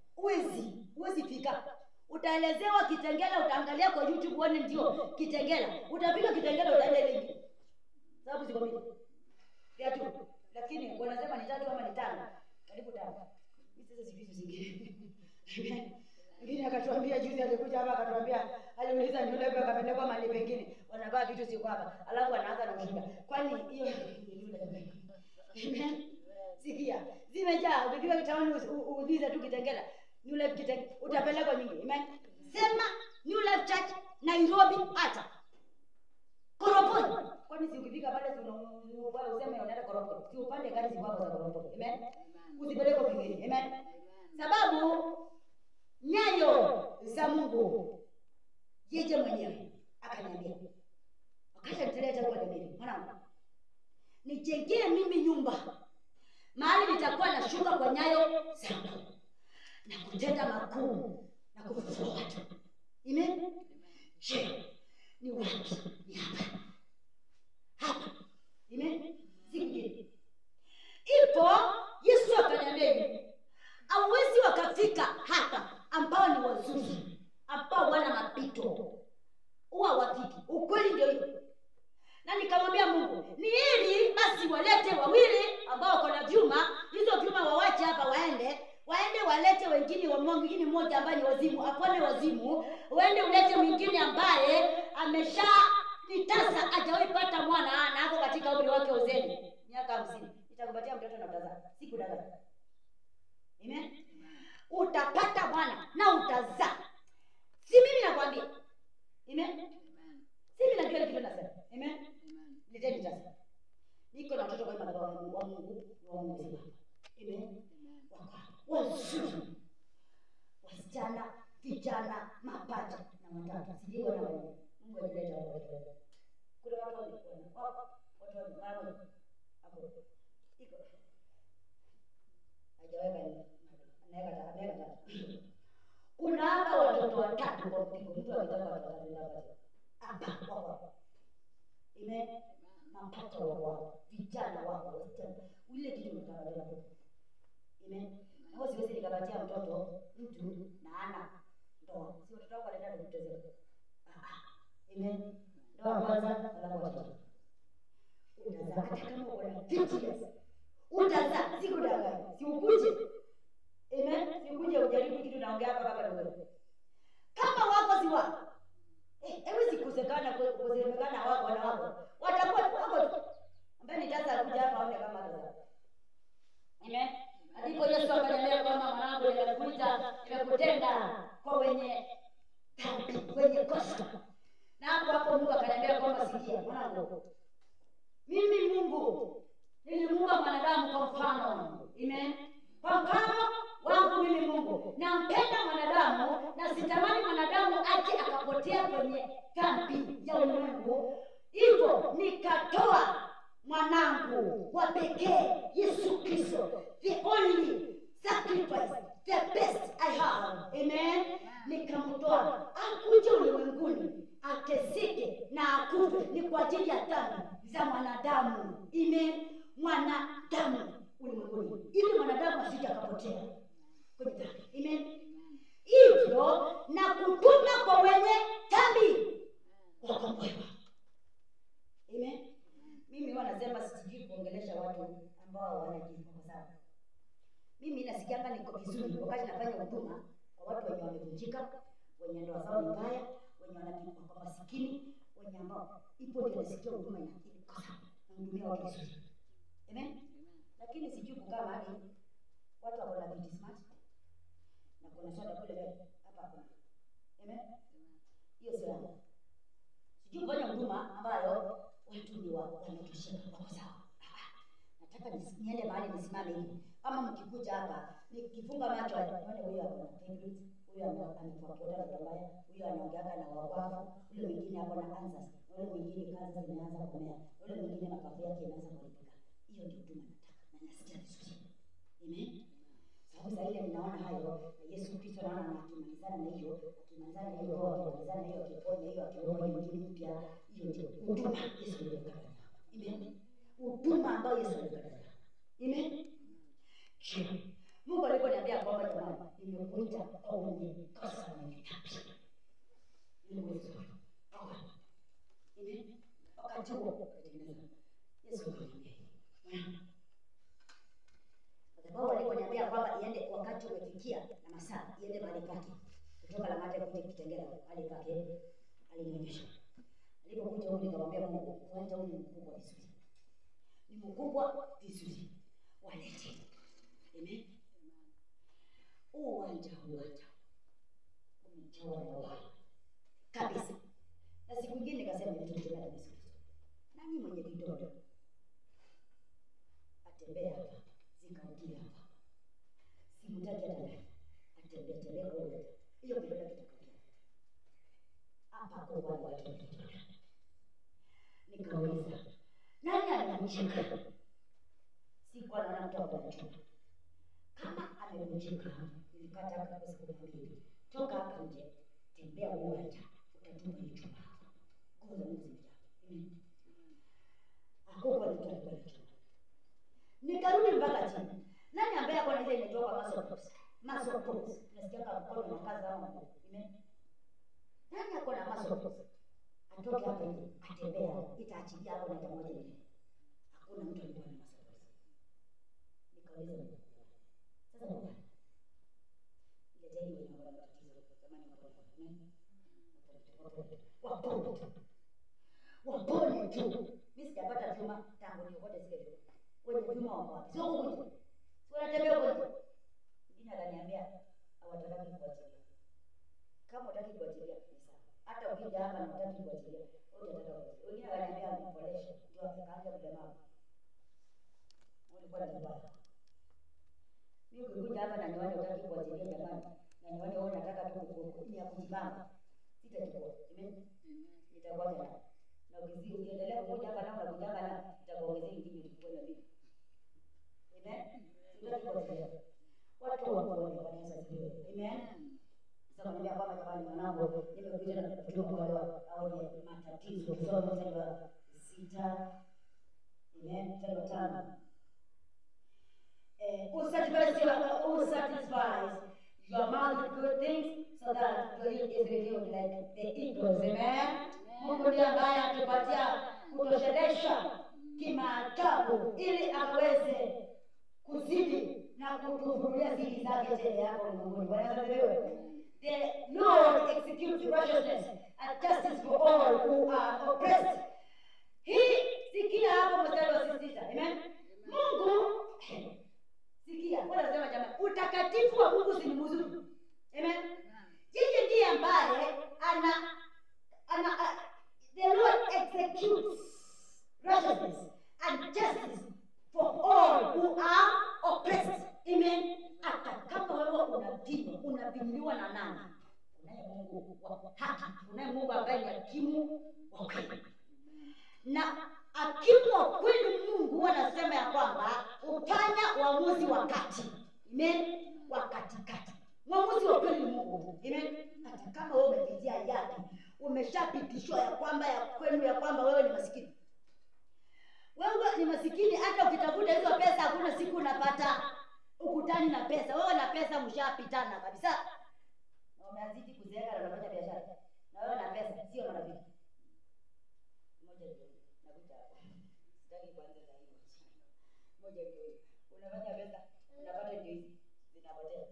Huwezi fika. Utaelezewa Kitengela, utaangalia kwa YouTube uone ndio Kitengela. Utafika Kitengela utaenda ile. Sababu ziko mingi. Tatu. Lakini wanasema ni 3 ama ni 5. Karibu 5. Mimi sasa sijui zingine. Mwingine akatuambia juzi, alikuja hapa akatuambia, aliuliza ni yule akapelekwa mahali pengine, wanavaa vitu siko hapa. Alafu anaanza na ushuhuda. Kwani hiyo ni yule? Amen. Sikia, zimejaa. Ukifika kitaoni uulize tu Kitengela, New Life Kitengela, utapelekwa nyingi. Amen. Sema New Life Church Nairobi hata Koroponi. Kwani si ukifika pale si useme unaenda Koroponi. Si upande gari ziko hapo za Koroponi. Amen. Usipelekwe kwingine. Amen. Sababu nyayo za Mungu yeye mwenyewe akaniambia. Wakati niteleta kwa mimi, mwanangu, nijengee mimi nyumba mahali nitakuwa nashuka kwa nyayo zangu na kutenda makuu na kufufua watu. Amen. Je, ni wapi? Ni hapa. Hapa. Amen. Siku ipo Yesu akaniambia hivi, hawezi wakafika hapa ambao ni wazuri, ambao wana mapito, huwa wafiki. Ukweli ndio hivyo. Na nikamwambia Mungu, ni heri basi walete wawili ambao wako na vyuma, hizo vyuma wawache hapa waende walete wengine wa mwingine mmoja ambaye ni wazimu, apone wazimu, uende ulete mwingine ambaye amesha nitasa hajawahi pata mwana na ako katika umri wake uzeni, miaka 50. Nitakupatia mtoto na utazaa. Sikudanganya. Amen. Utapata mwana na utazaa. Si mimi nakwambia. Amen. Si mimi najua kitu nasema. Amen. Leteni tasa. Niko na watoto kwa madhabahu wa Mungu, wa Mungu. Amen. Wazuri. Wasichana, vijana, mapacha na watatu. Sijui wana wao. Mungu alileta wao. Kuna watu wao. Watu wao. Hapo. Iko. Hajaweka ni. Anaweka tatu. Kuna hapa watoto watatu kwa mpigo. Mtu akitaka watoto watatu. Hapa wako. Amen. Mapacha wako, vijana wako, wasichana. Ule kitu unataka. Amen. Na siwezi nikapatia mtoto mtu na ana ndoa. Si watoto wako wanaenda kutezeka. Amen. Ndoa kwanza alafu watoto. Utazaa hata kama uko na 50 years. Utazaa, sikudanganya. Si ukuje. Amen. Si ukuje ujaribu kitu naongea hapa kama ni wewe. Kama wako si wako. Haiwezi kusekana kusemekana wako na wako. Watakuwa wako tu. Ambaye ni tasa kuja hapa aone kama atazaa. Amen. Ndipo Yesu akaniambia kwamba mwanangu, nimekuita, nimekutenda kwa wenye dhambi, wenye kosa. Na hapo hapo Mungu akaniambia kwamba sikia mwanangu, mimi Mungu nilimuumba mwanadamu kwa mfano wangu. Amen. Kwa mfano wangu mimi Mungu. Nampenda mwanadamu na sitamani mwanadamu aje akapotea kwenye dhambi ya ulimwengu. Hivyo nikatoa mwanangu wa pekee Yesu Kristo, the only sacrifice, the best I have. Amen. Nikamtoa akuje ulimwenguni ateseke na akufe ni kwa ajili ya dhambi za mwanadamu. Amen. Mwanadamu ulimwenguni, ili mwanadamu asije akapotea kwenye dhambi. Amen. Hivyo na kutuma kwa wenye dhambi wakombolewa. Amen. Mimi huwa nasema sijui kuongelesha watu ambao wanajifunza sana. Mimi nasikianga niko vizuri wakati nafanya huduma kwa watu wenye wamevunjika, wenye ndoa zao ni mbaya, wenye wanapigwa kwa masikini, wenye ambao ipo ndio nasikia huduma iko sawa, nahudumia watu vizuri. Amen. Lakini sijui kukaa mahali watu wako na viti smart na kuna soda kule mbele, hapa hakuna. Amen. Hiyo sio yangu. Sijui kufanya huduma ambayo watu ni wametosheka, wako sawa. Nataka niende mahali nisimame hivi. Kama mkikuja hapa, nikifunga macho nione huyu ako na fibroids, huyu amekuwa akiota ndoto mbaya, huyu anaongeaka na wawafu, yule mwingine ako na cancers, yule mwingine kansa zimeanza kumea, yule mwingine mapafu yake yameanza kuharibika. Hiyo ndio huduma nataka na nasikia vizuri. Amen. Sababu saa ile ninaona hayo na Yesu Kristo naona akimalizana na hiyo, akimalizana na hiyo roho, akimalizana na hiyo, akiponya hiyo, akiomba hiyo nyingine mpya, hiyo ndio huduma Yesu aliyokata. Amen. Huduma ambayo Yesu aliyokata. Amen. Mungu aliponiambia kwamba jamani, nimekuita kwa wenye kosa na wenye dhambi. Niliuliza. Amen. Wakati huo nikatengeneza. Yesu akaniambia, kwa sababu aliponiambia kwamba iende wakati umefikia na masaa iende mahali pake. Kutoka Lang'ata kuja Kitengela mahali pake alinionyesha. Alipokuja huko nikamwambia Mungu, uwanja huu ni mkubwa vizuri. Ni mkubwa vizuri. Walete. Amen. Uwanja umejawa na watu kabisa. Na siku nyingine nikasema nitumie na Yesu Kristo. Nani mwenye vidonda atembee hapa, zikaukia hapa. Simtaki hata ndani. Atembee tembee kwa uwanja. Hiyo vidonda vitakaukia. Hapa kwa watu wa vidonda. Nikauliza, nani amevunjika? Sikuwa naona mtu amevunjika. Kama amevunjika, nilikata hapa kwa siku mbili. Toka hapa nje, tembea uwanja, utatupa hiyo chuma hapo. Nguvu za Mungu zimejaa. Amen. Hakukuwa na mtu alikuwa na chuma. Nikarudi mpaka chini. Nani ambaye alikuwa na ile inaitwa kwa muscle props? Muscle props. Unasikia kama mkono unakaza au mguu. Amen. Nani alikuwa na muscle props? Atoke hapa nje, atembea, itaachilia hapo na itamoja ile. Hakuna mtu alikuwa na muscle props. Nikauliza Mungu. Sasa bwana, nileteni wenye wako na matatizo. Jamani wapone. Amen. Wapone tu. Wapone tu. Mimi sijapata chuma tangu niokote zile vyuma. Wenye vyuma wako wapi? Sio huku nje. Si wanatembea huko nje. Mwingine akaniambia hawataki kuachilia. Kama hutaki kuachilia ni sawa. Hata ukija hapa na hutaki kuachilia, wewe utataka kuachilia. Wengine akaniambia mpoleshe, ndio akaanza kulemavu. Ulikuwa na kibaya. Mimi ukikuja hapa na nione hutaki kuachilia jamani, na nione wewe unataka tu ni ya kujibamba. Sitachukua. Amen. Nitakuacha na. Na ukiendelea kuja hapa na unakuja hapa na nitakuongezea ingine uchukue na mimi. Amen. Sitaki kuachilia. Watu wapone, Bwana Yesu asifiwe. Amen. Sasa naambia kwamba jamani mwanangu, nimekuja na kutoka kwa wale wenye matatizo. Tusome mstari wa 6. Amen. Mstari wa 5. Who satisfies your mouth with good things so that your youth is renewed like the eagles. Amen. Mungu ndiye ambaye atupatia kutoshelesha kimaajabu ili akaweze kuzidi na kutufunulia siri zake tele yako ulimwenguni. Bwana Yesu asifiwe. The Lord executes righteousness and justice for all who are oppressed. Hii sikia hapo mstari wa 6. Amen. Mungu sikia, bwana anasema jamani, utakatifu wa Mungu si mzuri. Amen. Yeye ndiye ambaye ana the Lord executes righteousness and justice for all who are oppressed. Amen. Hata kama wewe unapimwa, unapimiliwa na nani? Unaye Mungu wa haki, unaye Mungu ambaye ni hakimu wa kweli. Na hakimu wa kweli Mungu anasema ya kwamba hufanya uamuzi wa kati. Amen. Wa katikati. Uamuzi wa kweli Mungu. Amen. Hata kama wewe umepitia yapi, umeshapitishwa ya kwamba ya kwenu ya kwamba wewe ni masikini. Wewe ni masikini, hata ukitafuta hizo pesa hakuna siku unapata ukutani na pesa. Wewe na pesa mshapitana kabisa. Na umeanzidi kuzeeka na unafanya biashara. Na wewe na pesa sio marafiki. Moja ndio nakuta hapo. Sitaki kuanza na hiyo. Moja ndio unafanya pesa, unapata ndio hizi zinapotea.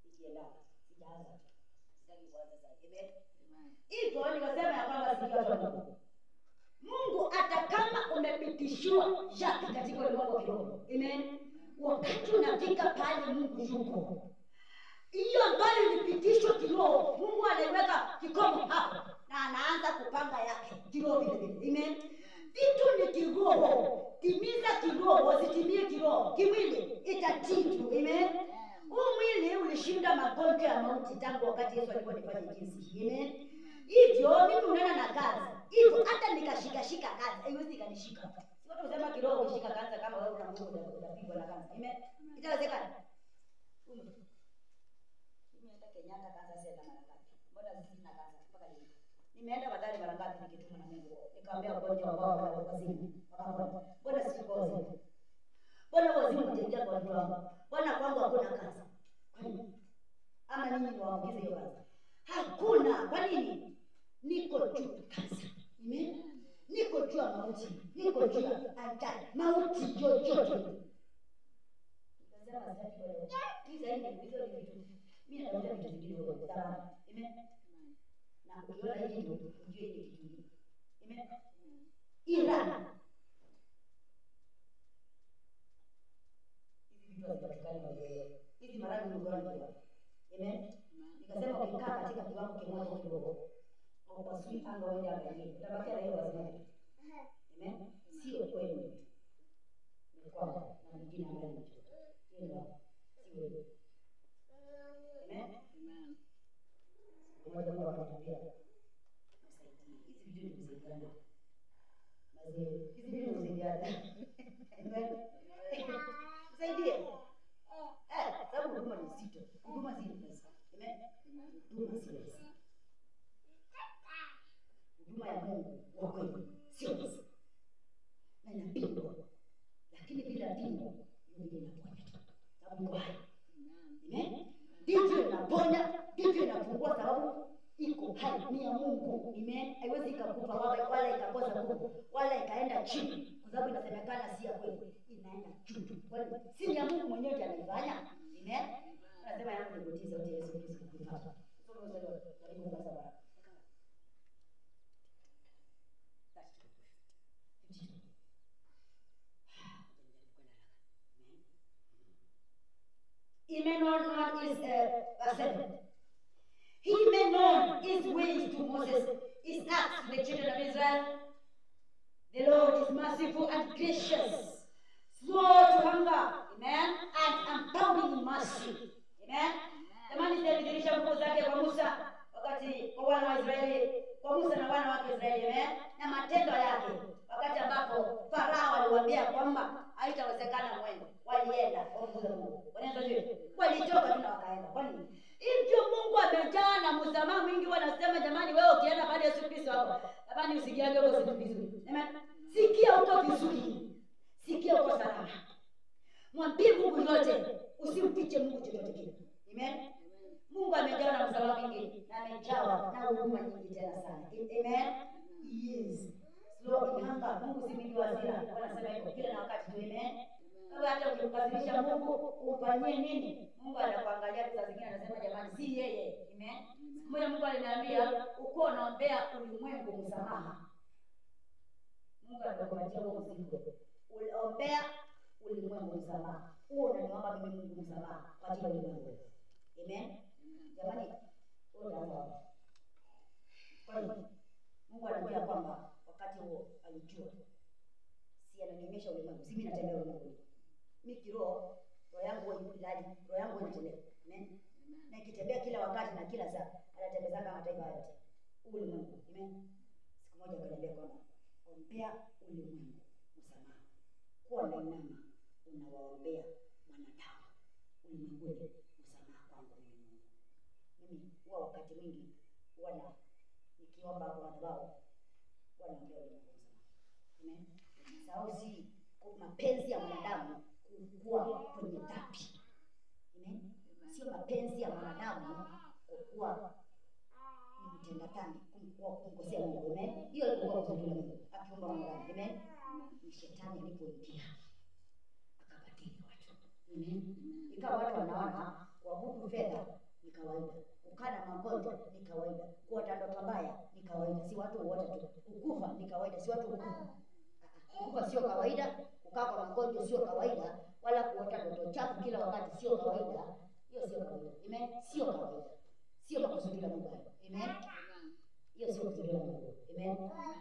Ikienda sijaanza. Sitaki kuanza sasa. Amen. Hivyo nikasema ya kwamba sijui watu wa Mungu. Mungu hata kama umepitishiwa yapi katika ulimwengu wa kiroho. Amen. Wakati unafika pale Mungu yuko, Hiyo ambayo ilipitishwa kiroho, Mungu anaiweka kikomo hapo na anaanza kupanga yake kiroho vile vile. Amen. Vitu ni kiroho, timiza kiroho, usitimie kiroho. Kimwili itatii tu. Amen. Huu mwili ulishinda magonjwa ya mauti tangu wakati Yesu aliponifanya jinsi. Amen. Hivyo mimi unaona na kazi. Hivyo hata nikashika kazi, haiwezi ikanishika. Si watu husema kiroho ukishika kansa kama wewe una Mungu utapigwa na kansa. Amen. Itawezekana? Nimeenda Kenyatta kansa sasa mara ngapi? Mbona sisi na kansa mpaka leo? Nimeenda Mathare mara ngapi nikituma na Mungu. Nikamwambia wagonjwa ambao wako wazimu. Wakapona. Mbona sisi kwa wazimu? Mbona wazimu mtaingia kwa watu wangu? Mbona kwangu hakuna kansa? Kwa nini? Ama ninyi ni waambukize hiyo kansa? Hakuna. Kwa nini? Niko juu kansa. Amen. Niko juu ya mauti. Niko juu ya ajali. Mauti yoyote. Nikasema sitaki kwa leo. Hizi hizo ni vitu. Mimi natafuta vitu vingine huko. Sawa. Amen. Na ukiona hiki kitu ujue ni kitu kingine. Amen. Ila hizi vitu hazipatikani kwa wewe. Hizi maradhi ni ugonjwa. Amen. Nikasema ukikaa katika kiwango kimoja kidogo, upasui anga uende anga nyingine. Utabakia na hiyo lazima. Amen. Sio kweli. Ni kwako na mwingine ambaye ni mtoto. Hiyo si wewe. Amen. Siku moja Mungu akaniambia, msaidie. Hizi vitu ni kusaidiana. Mazee, hizi vitu ni kusaidiana. Amen. Msaidie. Sababu huduma ni nzito. Huduma si rahisi. Amen. Huduma si rahisi. Huduma ya Mungu wa kweli sio rahisi. Na inapingwa. Lakini bila pingo, hiyo ndio inaponya tu. Sababu iko hai. Amen. Ndivyo inaponya, ndivyo inafungua sababu iko hai, ni ya Mungu. Amen. Haiwezi ikakufa wala ikakosa nguvu, wala ikaenda chini, kwa sababu inasemekana si ya kweli. Inaenda juu. Kwani si ya Mungu mwenyewe ndiye anaifanya? Amen. Anasema yangu ni kutii sauti ya Yesu Kristo kuifuata. Karibu kwa sababu. He made known his 7. He made known his ways to Moses, his acts to the children of Israel. The Lord is merciful and gracious, slow to hunger, amen, and abounding in mercy. Amen. Jamani, alidhihirisha nguvu zake kwa Musa wakati kwa wana wa Israeli, kwa Musa na wana wake Israeli, amen, na matendo yake wakati ambapo Farao aliwaambia kwamba haitawezekana mwende, walienda kwa nguvu za Mungu. Wanaenda vipi? Walitoka tu na wakaenda. Kwa nini? Hivyo Mungu amejaa na msamaha mwingi. Wanasema jamani, wewe ukienda pale Yesu Kristo hapo, jamani usikiage huko si vizuri. Amen. Sikia huko vizuri. Sikia huko salama. Mwambie Mungu yote, usimfiche Mungu chochote kile. Amen. Mungu amejaa na msamaha mwingi na amejawa na huruma nyingi tena sana. Amen. Yes. Slow in hunger. Mungu si mwingi wa hasira. Wanasema hivyo kila na wakati tu. Amen. Wewe hata ukimkasirisha Mungu ufanyie nini? Mungu anakuangalia saa zingine anasema jamani si yeye. Amen. Siku moja Mungu aliniambia uko unaombea ulimwengu msamaha. Mungu anakupatia huo mzigo. Unaombea ulimwengu msamaha. Huo unaniomba mimi Mungu msamaha kwa ajili ya ulimwengu. Amen. Jamani, wewe utaanza wapi? Kwa nini? Mungu anajua kwamba wakati huo alijua. Si ananionyesha ulimwengu, si mimi natembea ulimwengu. Mimi kiroho, roho yangu huwa ilali, roho yangu huwa inatembea. Amen. Na ikitembea kila wakati na kila saa, anatembezanga mataifa yote. Ulimwengu. Amen. Siku moja akaniambia kwamba ombea ulimwengu msamaha. Kuwa na inama unawaombea mwanadamu ulimwenguni msamaha kwangu mimi Mungu. Mimi huwa wakati mwingi huwa na nikiomba kwa madhabahu huwa naombea ulimwengu msamaha. Amen. Sababu si mapenzi ya mwanadamu kukua kwenye dhambi. Amen. Sio mapenzi ya mwanadamu kukua ni mtenda dhambi, kumkosea Mungu. Amen. Hiyo ilikuwa kusudi la Mungu akiumba mwanadamu. Amen. Ni shetani alipoingia akabadili watu. Amen. Ikawa watu wanaona kuabudu fedha ni kawaida, kukaa na magonjwa ni kawaida, kuota ndoto mbaya ni kawaida, si watu wote tu. Kukufa ni kawaida, si watu kukufa. Kukufa sio kawaida, kukaa kwa magonjwa sio kawaida, wala kuota ndoto chafu kila wakati sio kawaida. Hiyo sio kawaida. Amen. Sio kawaida. Sio makusudi la Mungu hayo. Amen. Hiyo sio kusudi la Mungu. Amen.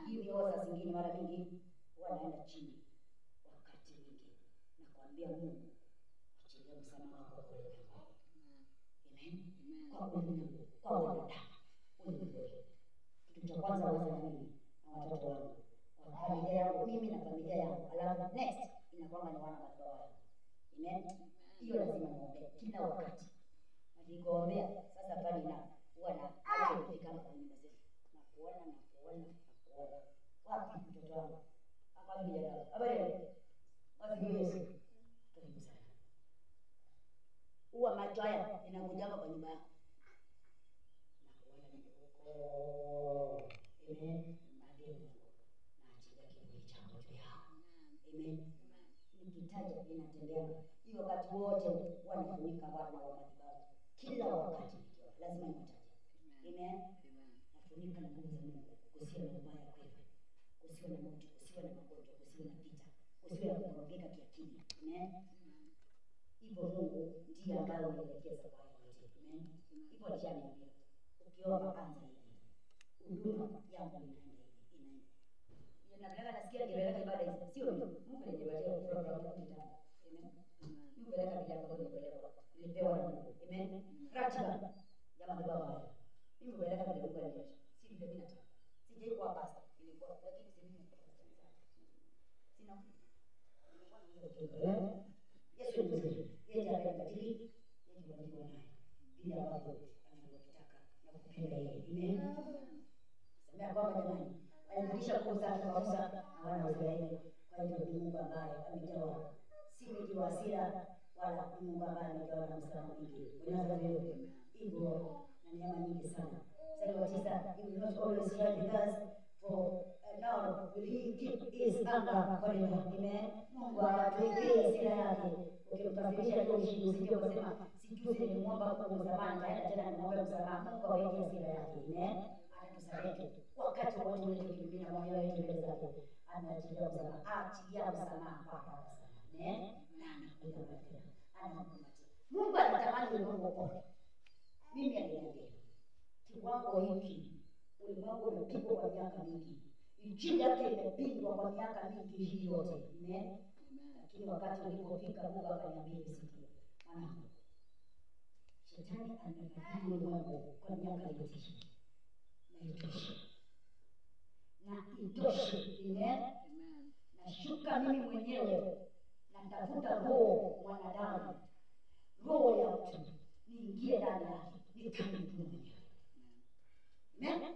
Hivi huwa saa zingine mara mingi huwa naenda chini wakati mwingi na kuambia Mungu, achilia msamaha wako kwa ulimwengu. Amen. Kwa ulimwengu, kwa wanadamu. Ulimwengu. Kitu cha kwanza huanza na mimi na watoto wangu, kwa familia yangu, mimi na familia yangu. Alafu next inakuwa ni wana wa madhabahu. Amen. Hiyo lazima niombe kila wakati. Na nikiombea sasa pale na huwa na kufika kwa nyumba zetu na kuona na kuona na kuona. Wapi mtoto wangu? Hapa ni jana. Habari. Wapi Yesu? Karibu sana. Huwa macho haya yanakujanga kwa nyumba yako. Na kuona niko huko. Amen. Naambia Mungu, naachilia kivuli chako juu yao. Amen. Nikitaja inatembea. Hiyo wakati wote wanafunika wana wa madhabahu. Kila wakati nikiwa lazima niwataje. Amen. Nafunika na nguvu za Mungu. Kusiwe na ubaya kwetu. Kusiwe na moto, kusiwe na magonjwa, kusiwe na vita, kusiwe na kukorogeka kiakili. Amen. Hivyo Mungu ndiye ambaye unielekeza kwa hayo yote. Amen. Hivyo alishaniambia. Ukiomba anza hivi. Huduma yangu inaenda hivi, inaenda. Ninapeleka nasikia nipeleka ibada hizi. Sio mimi. Mungu alinipatia program ya kitambo. Amen. Mimi peleka vile ambavyo nilipelekwa. Nilipewa na Mungu. Amen. Ratiba ya madhabahu haya. Mimi peleka vile Mungu aliniacha. Si vile mimi nataka. Sijaikuwa pastor. Ilikuwa lakini si mimi sina. Yesu ni mzuri. Yeye ndiye anayebadili, yeye ndiye ndiye naye. Vile ambavyo anavyotaka na kupenda yeye. Amen. Semea kwamba jamani, alirudisha nguvu zake kwa Musa na wana wa Israeli. Kwa hiyo ni Mungu ambaye amejawa si wingi wa hasira wala ni Mungu ambaye amejawa na msamaha mwingi. Unaweza leo hivyo na neema nyingi sana. Mstari wa 9, he will not always strive with us, for now will he keep his anger forever. Amen. Mungu hawatuwekei hasira yake. Ukimkasirisha leo usije ukasema sijuzi nilimwomba Mungu msamaha, nitaenda tena nimwombe msamaha. Mungu haweki hasira yake. Amen. Anatusamehe wakati wote ule tukimimina moyo wetu mbele zake. Anaachilia msamaha, achilia msamaha kwa haraka sana. Amen. Na anakuja tena, anakukumbatia. Mungu anatamani ulimwengu uokoke. Mimi aliniambia kiwango hiki, ulimwengu umepigwa kwa miaka mingi, injili yake imepigwa kwa miaka mingi hii yote. Amen. Lakini wakati ulipofika, Mungu akaniambia, sikia mwanangu, shetani amebadili ulimwengu kwa miaka yote hii, na itoshe, na itoshe. Amen. Nashuka mimi mwenyewe, natafuta roho mwanadamu, roho ya mtu, niingie ndani yake, nikae mwenyewe. Amen.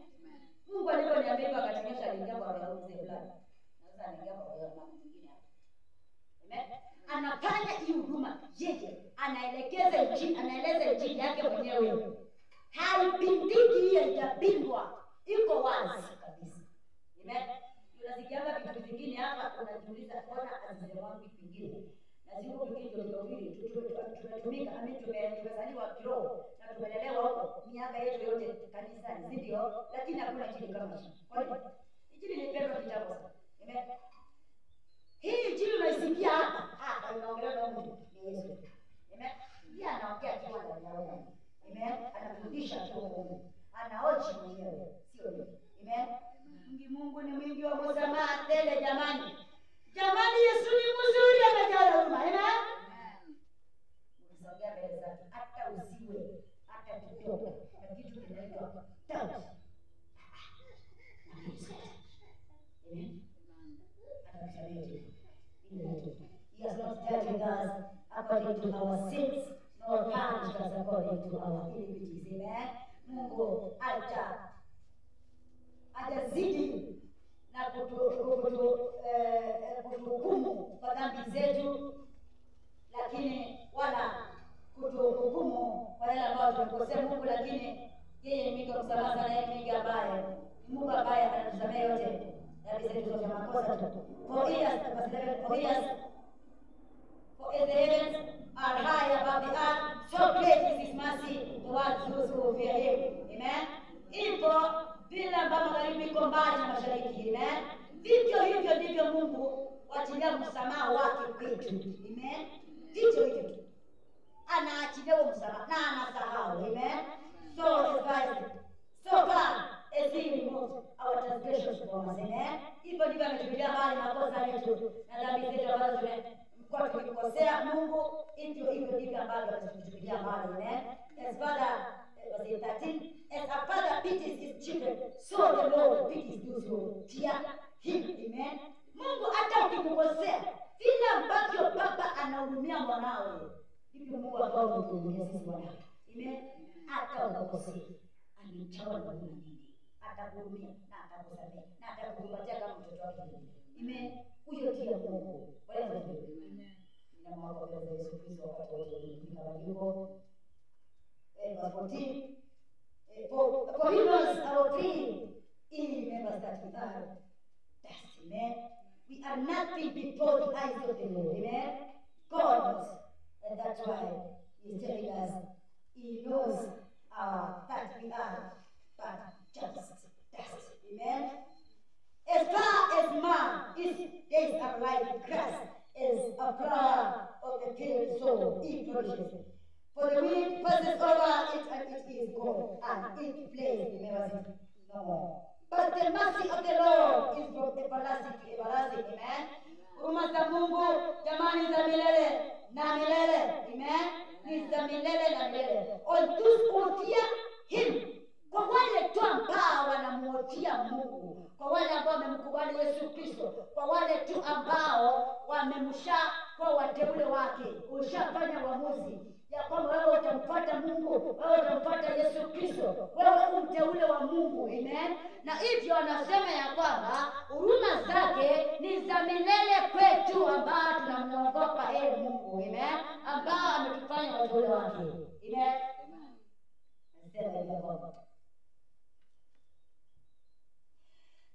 Mungu aliponiambia hivyo akanionyesha aliingia kwa roho mzee fulani. Na sasa anaingia kwa roho mama mwingine hapa. Amen. Anafanya hii huduma yeye, anaelekeza injili, anaeleza injili yake mwenyewe. Haipindiki, hiyo haijapindwa. Iko wazi kabisa. Amen. Unasikianga vitu vingine hapa unajiuliza mbona hazisemwangi vingine. Na ziko vingine ndio vile tumetumika, amini tumezaliwa kiroho na tumelelewa huko miaka yetu yote kanisani, si ndio? Lakini hakuna injili kama hii. Kwa nini? Injili ni pendo kitambo sana. Amen. Hii injili unaisikia hapa, hapa inaongelewa na Mungu ni Yesu. Amen. Yeye anaongea akiwa ndani ya Mungu. Amen. Anafundisha akiwa Mungu. Anaochi mwenyewe, sio mimi. Amen. Mungu ni mwingi wa msamaha tele jamani. Jamani, Yesu ni mzuri, amejaa huruma. Amen. Ukisogea mbele zake hata usiwe hata kidogo na kitu kinaitwa doubt. Amen. Atakusamehe. He has not dealt with us according to our sins, nor punished us according to our iniquities. Amen. Mungu atazidi na kutuhukumu kwa dhambi zetu, lakini wala kutuhukumu kwa yale ambayo tumekosea Mungu, lakini yeye ni mwingi wa msamaha sana, yeye ni mwingi ambaye ni Mungu ambaye anatusamehe yote dhambi zetu zote, makosa tu. For as the heavens are high above the earth, so great is his mercy towards those who fear him. Amen. Ipo vile ambavyo magharibi iko mbali na mashariki. Amen. Vivyo hivyo ndivyo Mungu wachilia msamaha wake kwetu. Amen. Vivyo hivyo. Anaachilia huo msamaha na anasahau. Amen. So so far as he removed our transgressions from us. Amen. Hivyo ndivyo ametupilia mbali makosa yetu na dhambi zetu ambazo tumekuwa tukikosea Mungu. Hivyo hivyo ndivyo ambavyo ametupilia mbali. Amen. As father, verse 13, as a father pities his children, so the Lord pities those who fear him. Amen. Mungu hata ukimkosea, vile ambavyo baba anahurumia mwanawe, hivyo Mungu ambao ametuhurumia sisi wanawe. Amen. Hata ukikosea, amechawa na huruma nyingi, atakuhurumia na atakusamehe na atakukumbatia kama mtoto wake. Amen. Huyo ndiye Mungu. Bwana asifiwe. Ninamwomba kwa Yesu Kristo wakati wote ulimwengu. Verse 14, for he knows our frame, he remembers that we are dust. Amen. We are nothing before the eyes of the Lord. Amen. God knows, and that's why he's telling us he knows that we are but just dust. Amen. As far as man, his days are like grass, as a flower of the field, so it flourishes. For the wind passes over it and it is gone, and its place remembers it no more. But the mercy of the Lord is from everlasting to everlasting. Amen. Huruma za Mungu jamani za milele na milele. Amen. Ni za milele na milele. On those who fear him, kwa wale tu ambao wanamhofia Mungu, kwa wale ambao wamemkubali Yesu Kristo, kwa wale tu ambao wamemsha kwa wateule wake, ushafanya uamuzi ya kwamba wewe utamfuata Mungu, wewe utamfuata Yesu Kristo, wewe umteule wa Mungu. Amen. Na hivyo anasema ya kwamba huruma zake ni za milele kwetu ambao tunamwogopa yeye Mungu. Amen. Ambao ametufanya wateule wake. Amen. Anasema hivi kwamba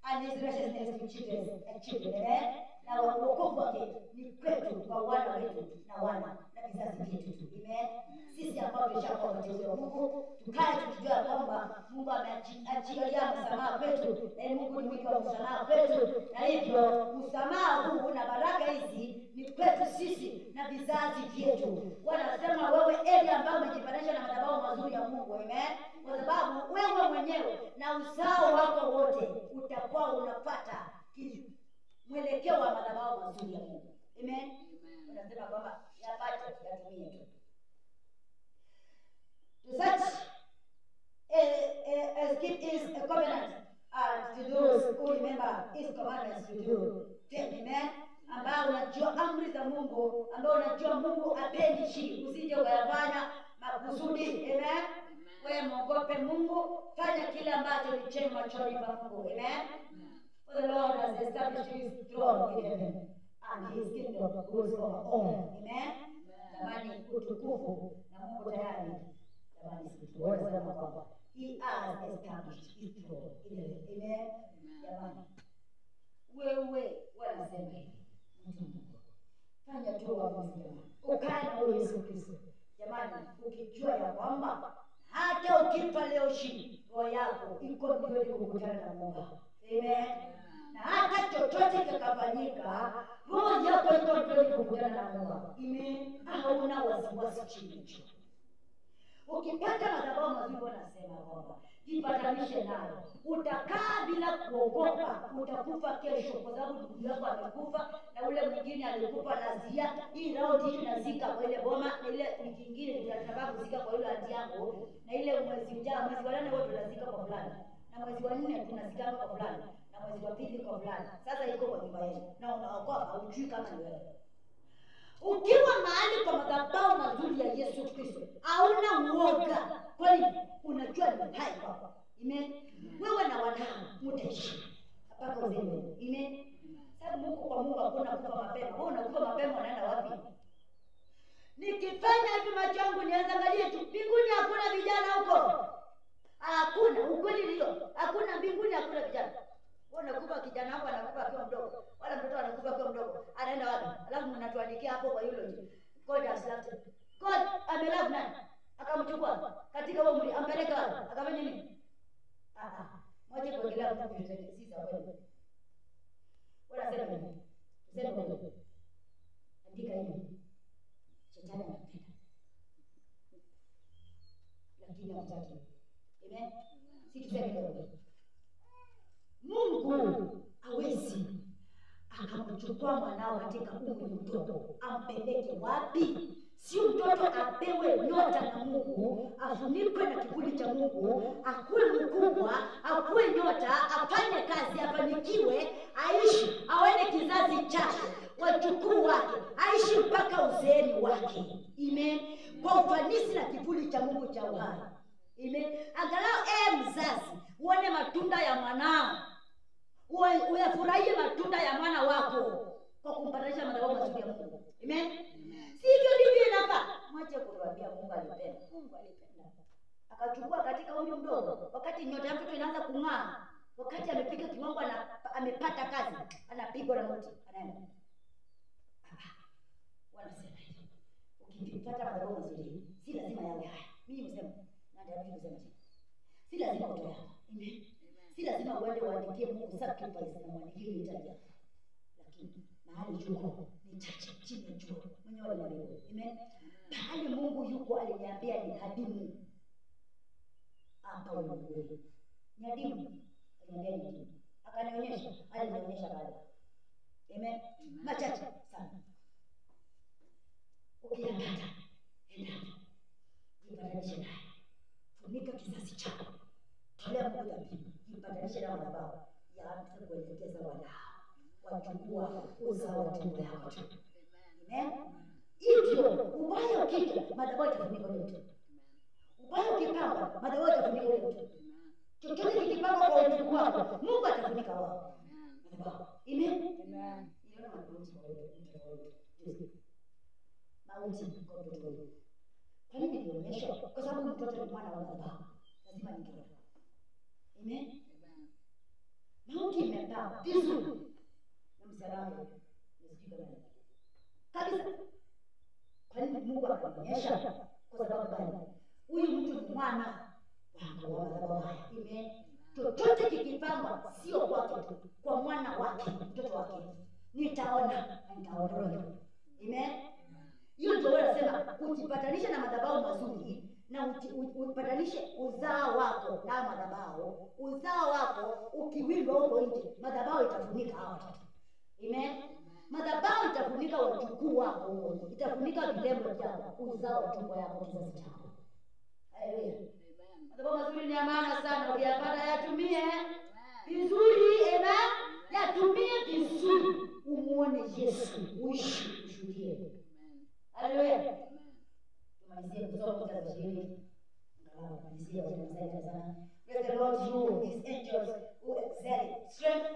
and his righteousness to children and children. Amen. Na wokovu wake ni kwetu, kwa wana wetu na wana na vizazi vyetu. Amen. Sisi ambao tushakuwa wateule wa Mungu, tukae tukijua kwamba Mungu ameachilia msamaha kwetu, na Mungu ni mwingi wa msamaha kwetu, na hivyo msamaha huu na baraka hizi ni kwetu sisi na vizazi vyetu. Wanasema wewe eli ambao umejipatanisha na madhabahu mazuri ya Mungu. Amen. Kwa sababu wewe mwenyewe na uzao wako wote utakuwa unapata mwelekeo wa madhabahu mazuri ya Mungu. Amen. Unasema kwamba yapate yatumie tu. To such as keep his covenant, and to those who remember his commandments to do them. Amen. Ambao unajua amri za Mungu, ambao unajua Mungu apendi shi, usije ukayafanya makusudi. Amen. Wewe muogope Mungu, fanya kile ambacho ni chema machoni pa Mungu. Amen. For the Lord has established his throne in heaven, and his kingdom rules over all. Amen. Jamani, utukufu na Mungu tayari. Jamani, sisi wote tunasema kwamba he has established his throne in heaven. Amen. Jamani, wewe wanasema hivi, mtu Mungu, fanya tu uamuzi jamani, ukae na huyu Yesu Kristo. Jamani, ukijua ya kwamba hata ukifa leo chini, roho yako iko mbinguni kukutana na Mungu. Amen. Na hata chochote kikafanyika, roho yako iko mbinguni kukutana na Mungu. Amen. Hauna wasiwasi chini hicho. Ukipata madhabahu mazuri, wanasema kwamba jipatanishe nayo, utakaa bila kuogopa utakufa kesho, kwa sababu ndugu yako amekufa na ule mwingine alikufa lazia. Hii round hii tunazika kwa ile boma, na ile wiki nyingine tunataka kuzika kwa yule anti yangu, na ile mwezi ujao, mwezi wa 8 wote tunazika kwa fulani, na mwezi wa 4 tunazika kwa fulani, na mwezi wa 2 kwa fulani. Sasa iko kwa nyumba yenu na unaogopa, hujui kama ni wewe. Ukiwa mahali kwa madhabahu mazuri ya Yesu Kristo, hauna uoga, kwani unajua ni hai kwako. Amen. Wewe na wanao mtaishi mpaka uzee. Amen. Sababu Mungu kwa Mungu hakuna kufa mapema. Wewe unakufa mapema unaenda wapi? Nikifanya hivi macho yangu niangalie tu, mbinguni hakuna vijana huko. Hakuna, ukweli ndio. Hakuna mbinguni, hakuna vijana. Wewe unakufa kijana wako anakufa akiwa mdogo, wala mtoto anakufa akiwa mdogo. Anaenda wapi? Alafu mnatuandikia hapo kwa eulogy. God has loved him. God amelove nani? Akamchukua katika huo mwili, ampeleka wapi? Akafanya nini? Mwache kuongelea mtu si za kweli. Wala sema nini? Sema kweli. Andika hivi. Shetani anapenda. Wengine hawataki. Amen. Si tuseme leo. Mungu hawezi akamchukua mwanao katika umri mdogo ampeleke wapi? Si mtoto apewe nyota na Mungu, afunikwe na kivuli cha Mungu, akuwe mkubwa, akuwe nyota, afanye kazi, afanikiwe, aishi, aone kizazi chake, wajukuu wake, aishi mpaka uzeeni wake. Amen. Kwa ufanisi na kivuli cha Mungu cha uhai. Amen. Angalau mzazi, uone matunda ya mwanao. Uyafurahie matunda ya mwana wako kwa kumpatanisha madhabahu mazuri ya Mungu. Amen. Sivyo ndivyo inafaa. Mwache kutuambia Mungu alipenda. Mungu alipenda. Akachukua katika umri mdogo, wakati nyota ya mtoto inaanza kung'aa, wakati amefika kiwango amepata kazi, anapigwa na mauti, anaenda. Wanasema hivi. Ukipata madhabahu mazuri, si lazima yawe haya. Mimi msema, na ndio kusema tena. Si lazima utoe hapa. Amen. Si lazima uende uandikie Mungu sacrifice na muandikie hitaji. Lakini mahali yuko ni chache chini ya jua. Mwenyewe aliniambia. Amen. Mahali Mungu yuko aliniambia ni hadimu. Hapa ulimwenguni. Ni hadimu. Aliniambia ni hadimu. Akanionyesha, alinionyesha baada. Amen. Machache sana. Ukiyapata, enda. Jipatanishe naye. Funika kizazi chako. Tolea Mungu dhabihu. Jipatanishe na madhabahu. Yaanze kuelekeza wanao. Wachukua uzao wa tumbo yako tu. Amen. Hivyo ubaya ukija, madhabahu itafunika ule mtu. Ubaya ukipangwa, madhabahu itafunika ule mtu. Chochote kikipangwa kwa utukufu wako, Mungu atafunika wao. Madhabahu. Amen. Amen. Niliona mauti kwa mtoto. Mauti kwa mtoto huyu. Kwa nini nilionyeshwa? Kwa sababu mtoto ni mwana wa madhabahu. Lazima ningeona. Amen. Mauti imepangwa vizuri. Na msalaba nisijui kama kabisa. Kwa nini Mungu akanionyesha? Kwa sababu gani? Huyu mtu ni mwana wangu wa madhabahu haya. Amen. Chochote kikipangwa sio kwake tu, kwa mwana wake, mtoto wake. Nitaona, nitaondoa. Amen. Hiyo ndio wanasema kujipatanisha na madhabahu mazuri na upatanishe uzao wako na madhabahu. Uzao wako ukiwindwa huko nje, madhabahu itafunika hao watoto. Amen. Madhabahu itafunika wajukuu wako, itafunika vilema vyako, uzao wa tumbo yako, kizazi chako. Haleluya. Madhabahu mazuri ni maana sana, ukiyapata yatumie vizuri. Amen. Yatumie vizuri, umuone Yesu, uishi, ushuhudie. Haleluya. Tumalizie kusoma kitabu cha Injili. Angalau tumalizie kwa sana. Praise the Lord, you his angels who excel strength,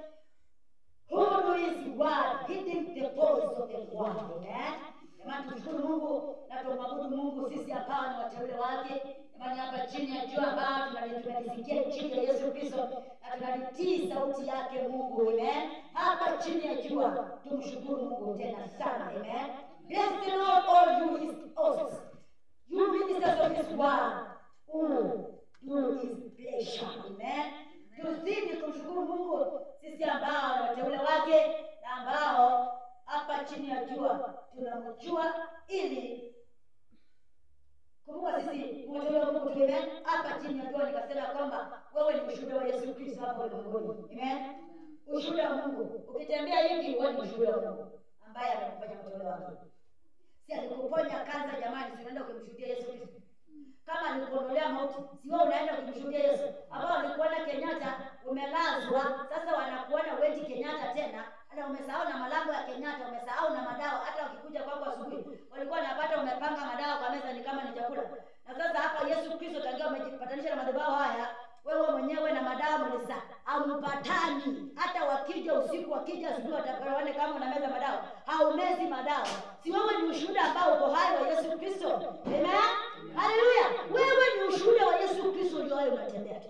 who do his word, hitting the posts of the world. Amen. Jamani, tumshukuru Mungu na tumwabudu Mungu sisi hapa ni wateule wake. Jamani, hapa chini ya jua ambao tunalisikia chini ya Yesu Kristo na tunalitii sauti yake Mungu. Amen. Hapa chini ya jua tumshukuru Mungu tena sana. Amen. Bless the Lord, all you his hosts, you ministers of his word, who do his pleasure. Amen. Tuzidi kumshukuru Mungu sisi ambao ni wateule wake na ambao hapa chini ya jua tunamjua, ili kumbuka sisi wateule wa Mungu. Amen. Hapa chini ya jua nikasema kwamba wewe ni ushuhuda wa Yesu Kristo hapa ulimwenguni. Amen. Ushuhuda wa Mungu. Ukitembea hivi wewe ni ushuhuda wa Mungu ambaye amekufanya mteule wake. Si alikuponya kansa jamani, si unaenda kumshuhudia Yesu Kristo? Kama alikuondolea mauti, si wewe unaenda kumshuhudia Yesu? Ambao walikuona Kenyatta umelazwa, sasa wanakuona wendi Kenyatta tena, na umesahau na malango ya Kenyatta, umesahau na madawa. Hata wakikuja kwako asubuhi, walikuwa wanapata umepanga madawa kwa meza ni kama ni chakula. Na sasa hapa Yesu Kristo tangia umejipatanisha na madhabahu haya, wewe mwenyewe na madawa mlisa hampatani. Hata wakija usiku, wakija asubuhi, wataone kama unameza madawa. Haumezi madawa. Si wewe ni ushuhuda ambao uko hai wa Yesu Kristo? Amen. Haleluya. Wewe ni ushuhuda wa Yesu Kristo ulio hai unatembea tu.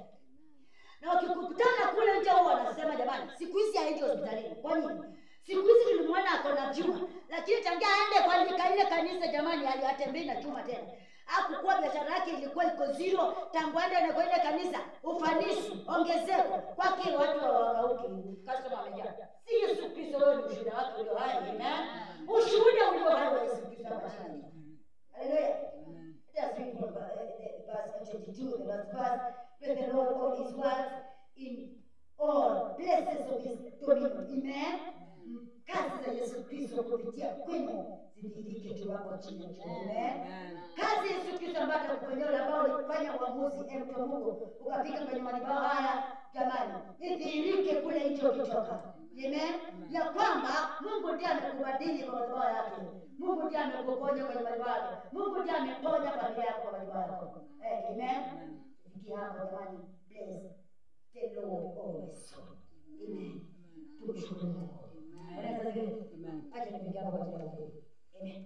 Na wakikutana kule nje wao wanasema jamani, siku hizi haendi hospitalini. Kwa nini? Siku hizi tulimwona ako na chuma, lakini tangia aende kwa ile kanisa jamani hatembei na chuma tena. Hakukuwa biashara yake ilikuwa iko zero tangu aende na kwa ile kanisa, ufanisi ongezeko kwake, watu hawakauki, customer wamejaa. Si Yesu Kristo wewe ni ushuhuda wake ulio hai. Amen. Ushuhuda ulio hai wa Yesu Kristo hapa chini. Haleluya. Just read from verse chapter 22, the last verse. Bless the Lord all his works in all places of his dominion. Amen. Kazi za Yesu Kristo kupitia kwenu zidhihirike kiwango chini ya juu. Amen. Kazi ya Yesu Kristo ambayo atakufanyia yule ambao ulifanya uamuzi, mtu wa Mungu, ukafika kwenye madhabahu haya, jamani, idhihirike kule nje ukitoka. Amen. Ya kwamba Mungu ndiye amekubadili kwa madhabahu yake. Mungu ndiye amekuponya kwenye madhabahu yake. Mungu ndiye ameponya familia yako kwa madhabahu yako. Amen. Fikia hapo jamani, bless the Lord always. Amen. Tumshukuru Mungu. Bwana asifiwe. Amen. Acha nipige hapo kwa ajili ya Mungu. Amen.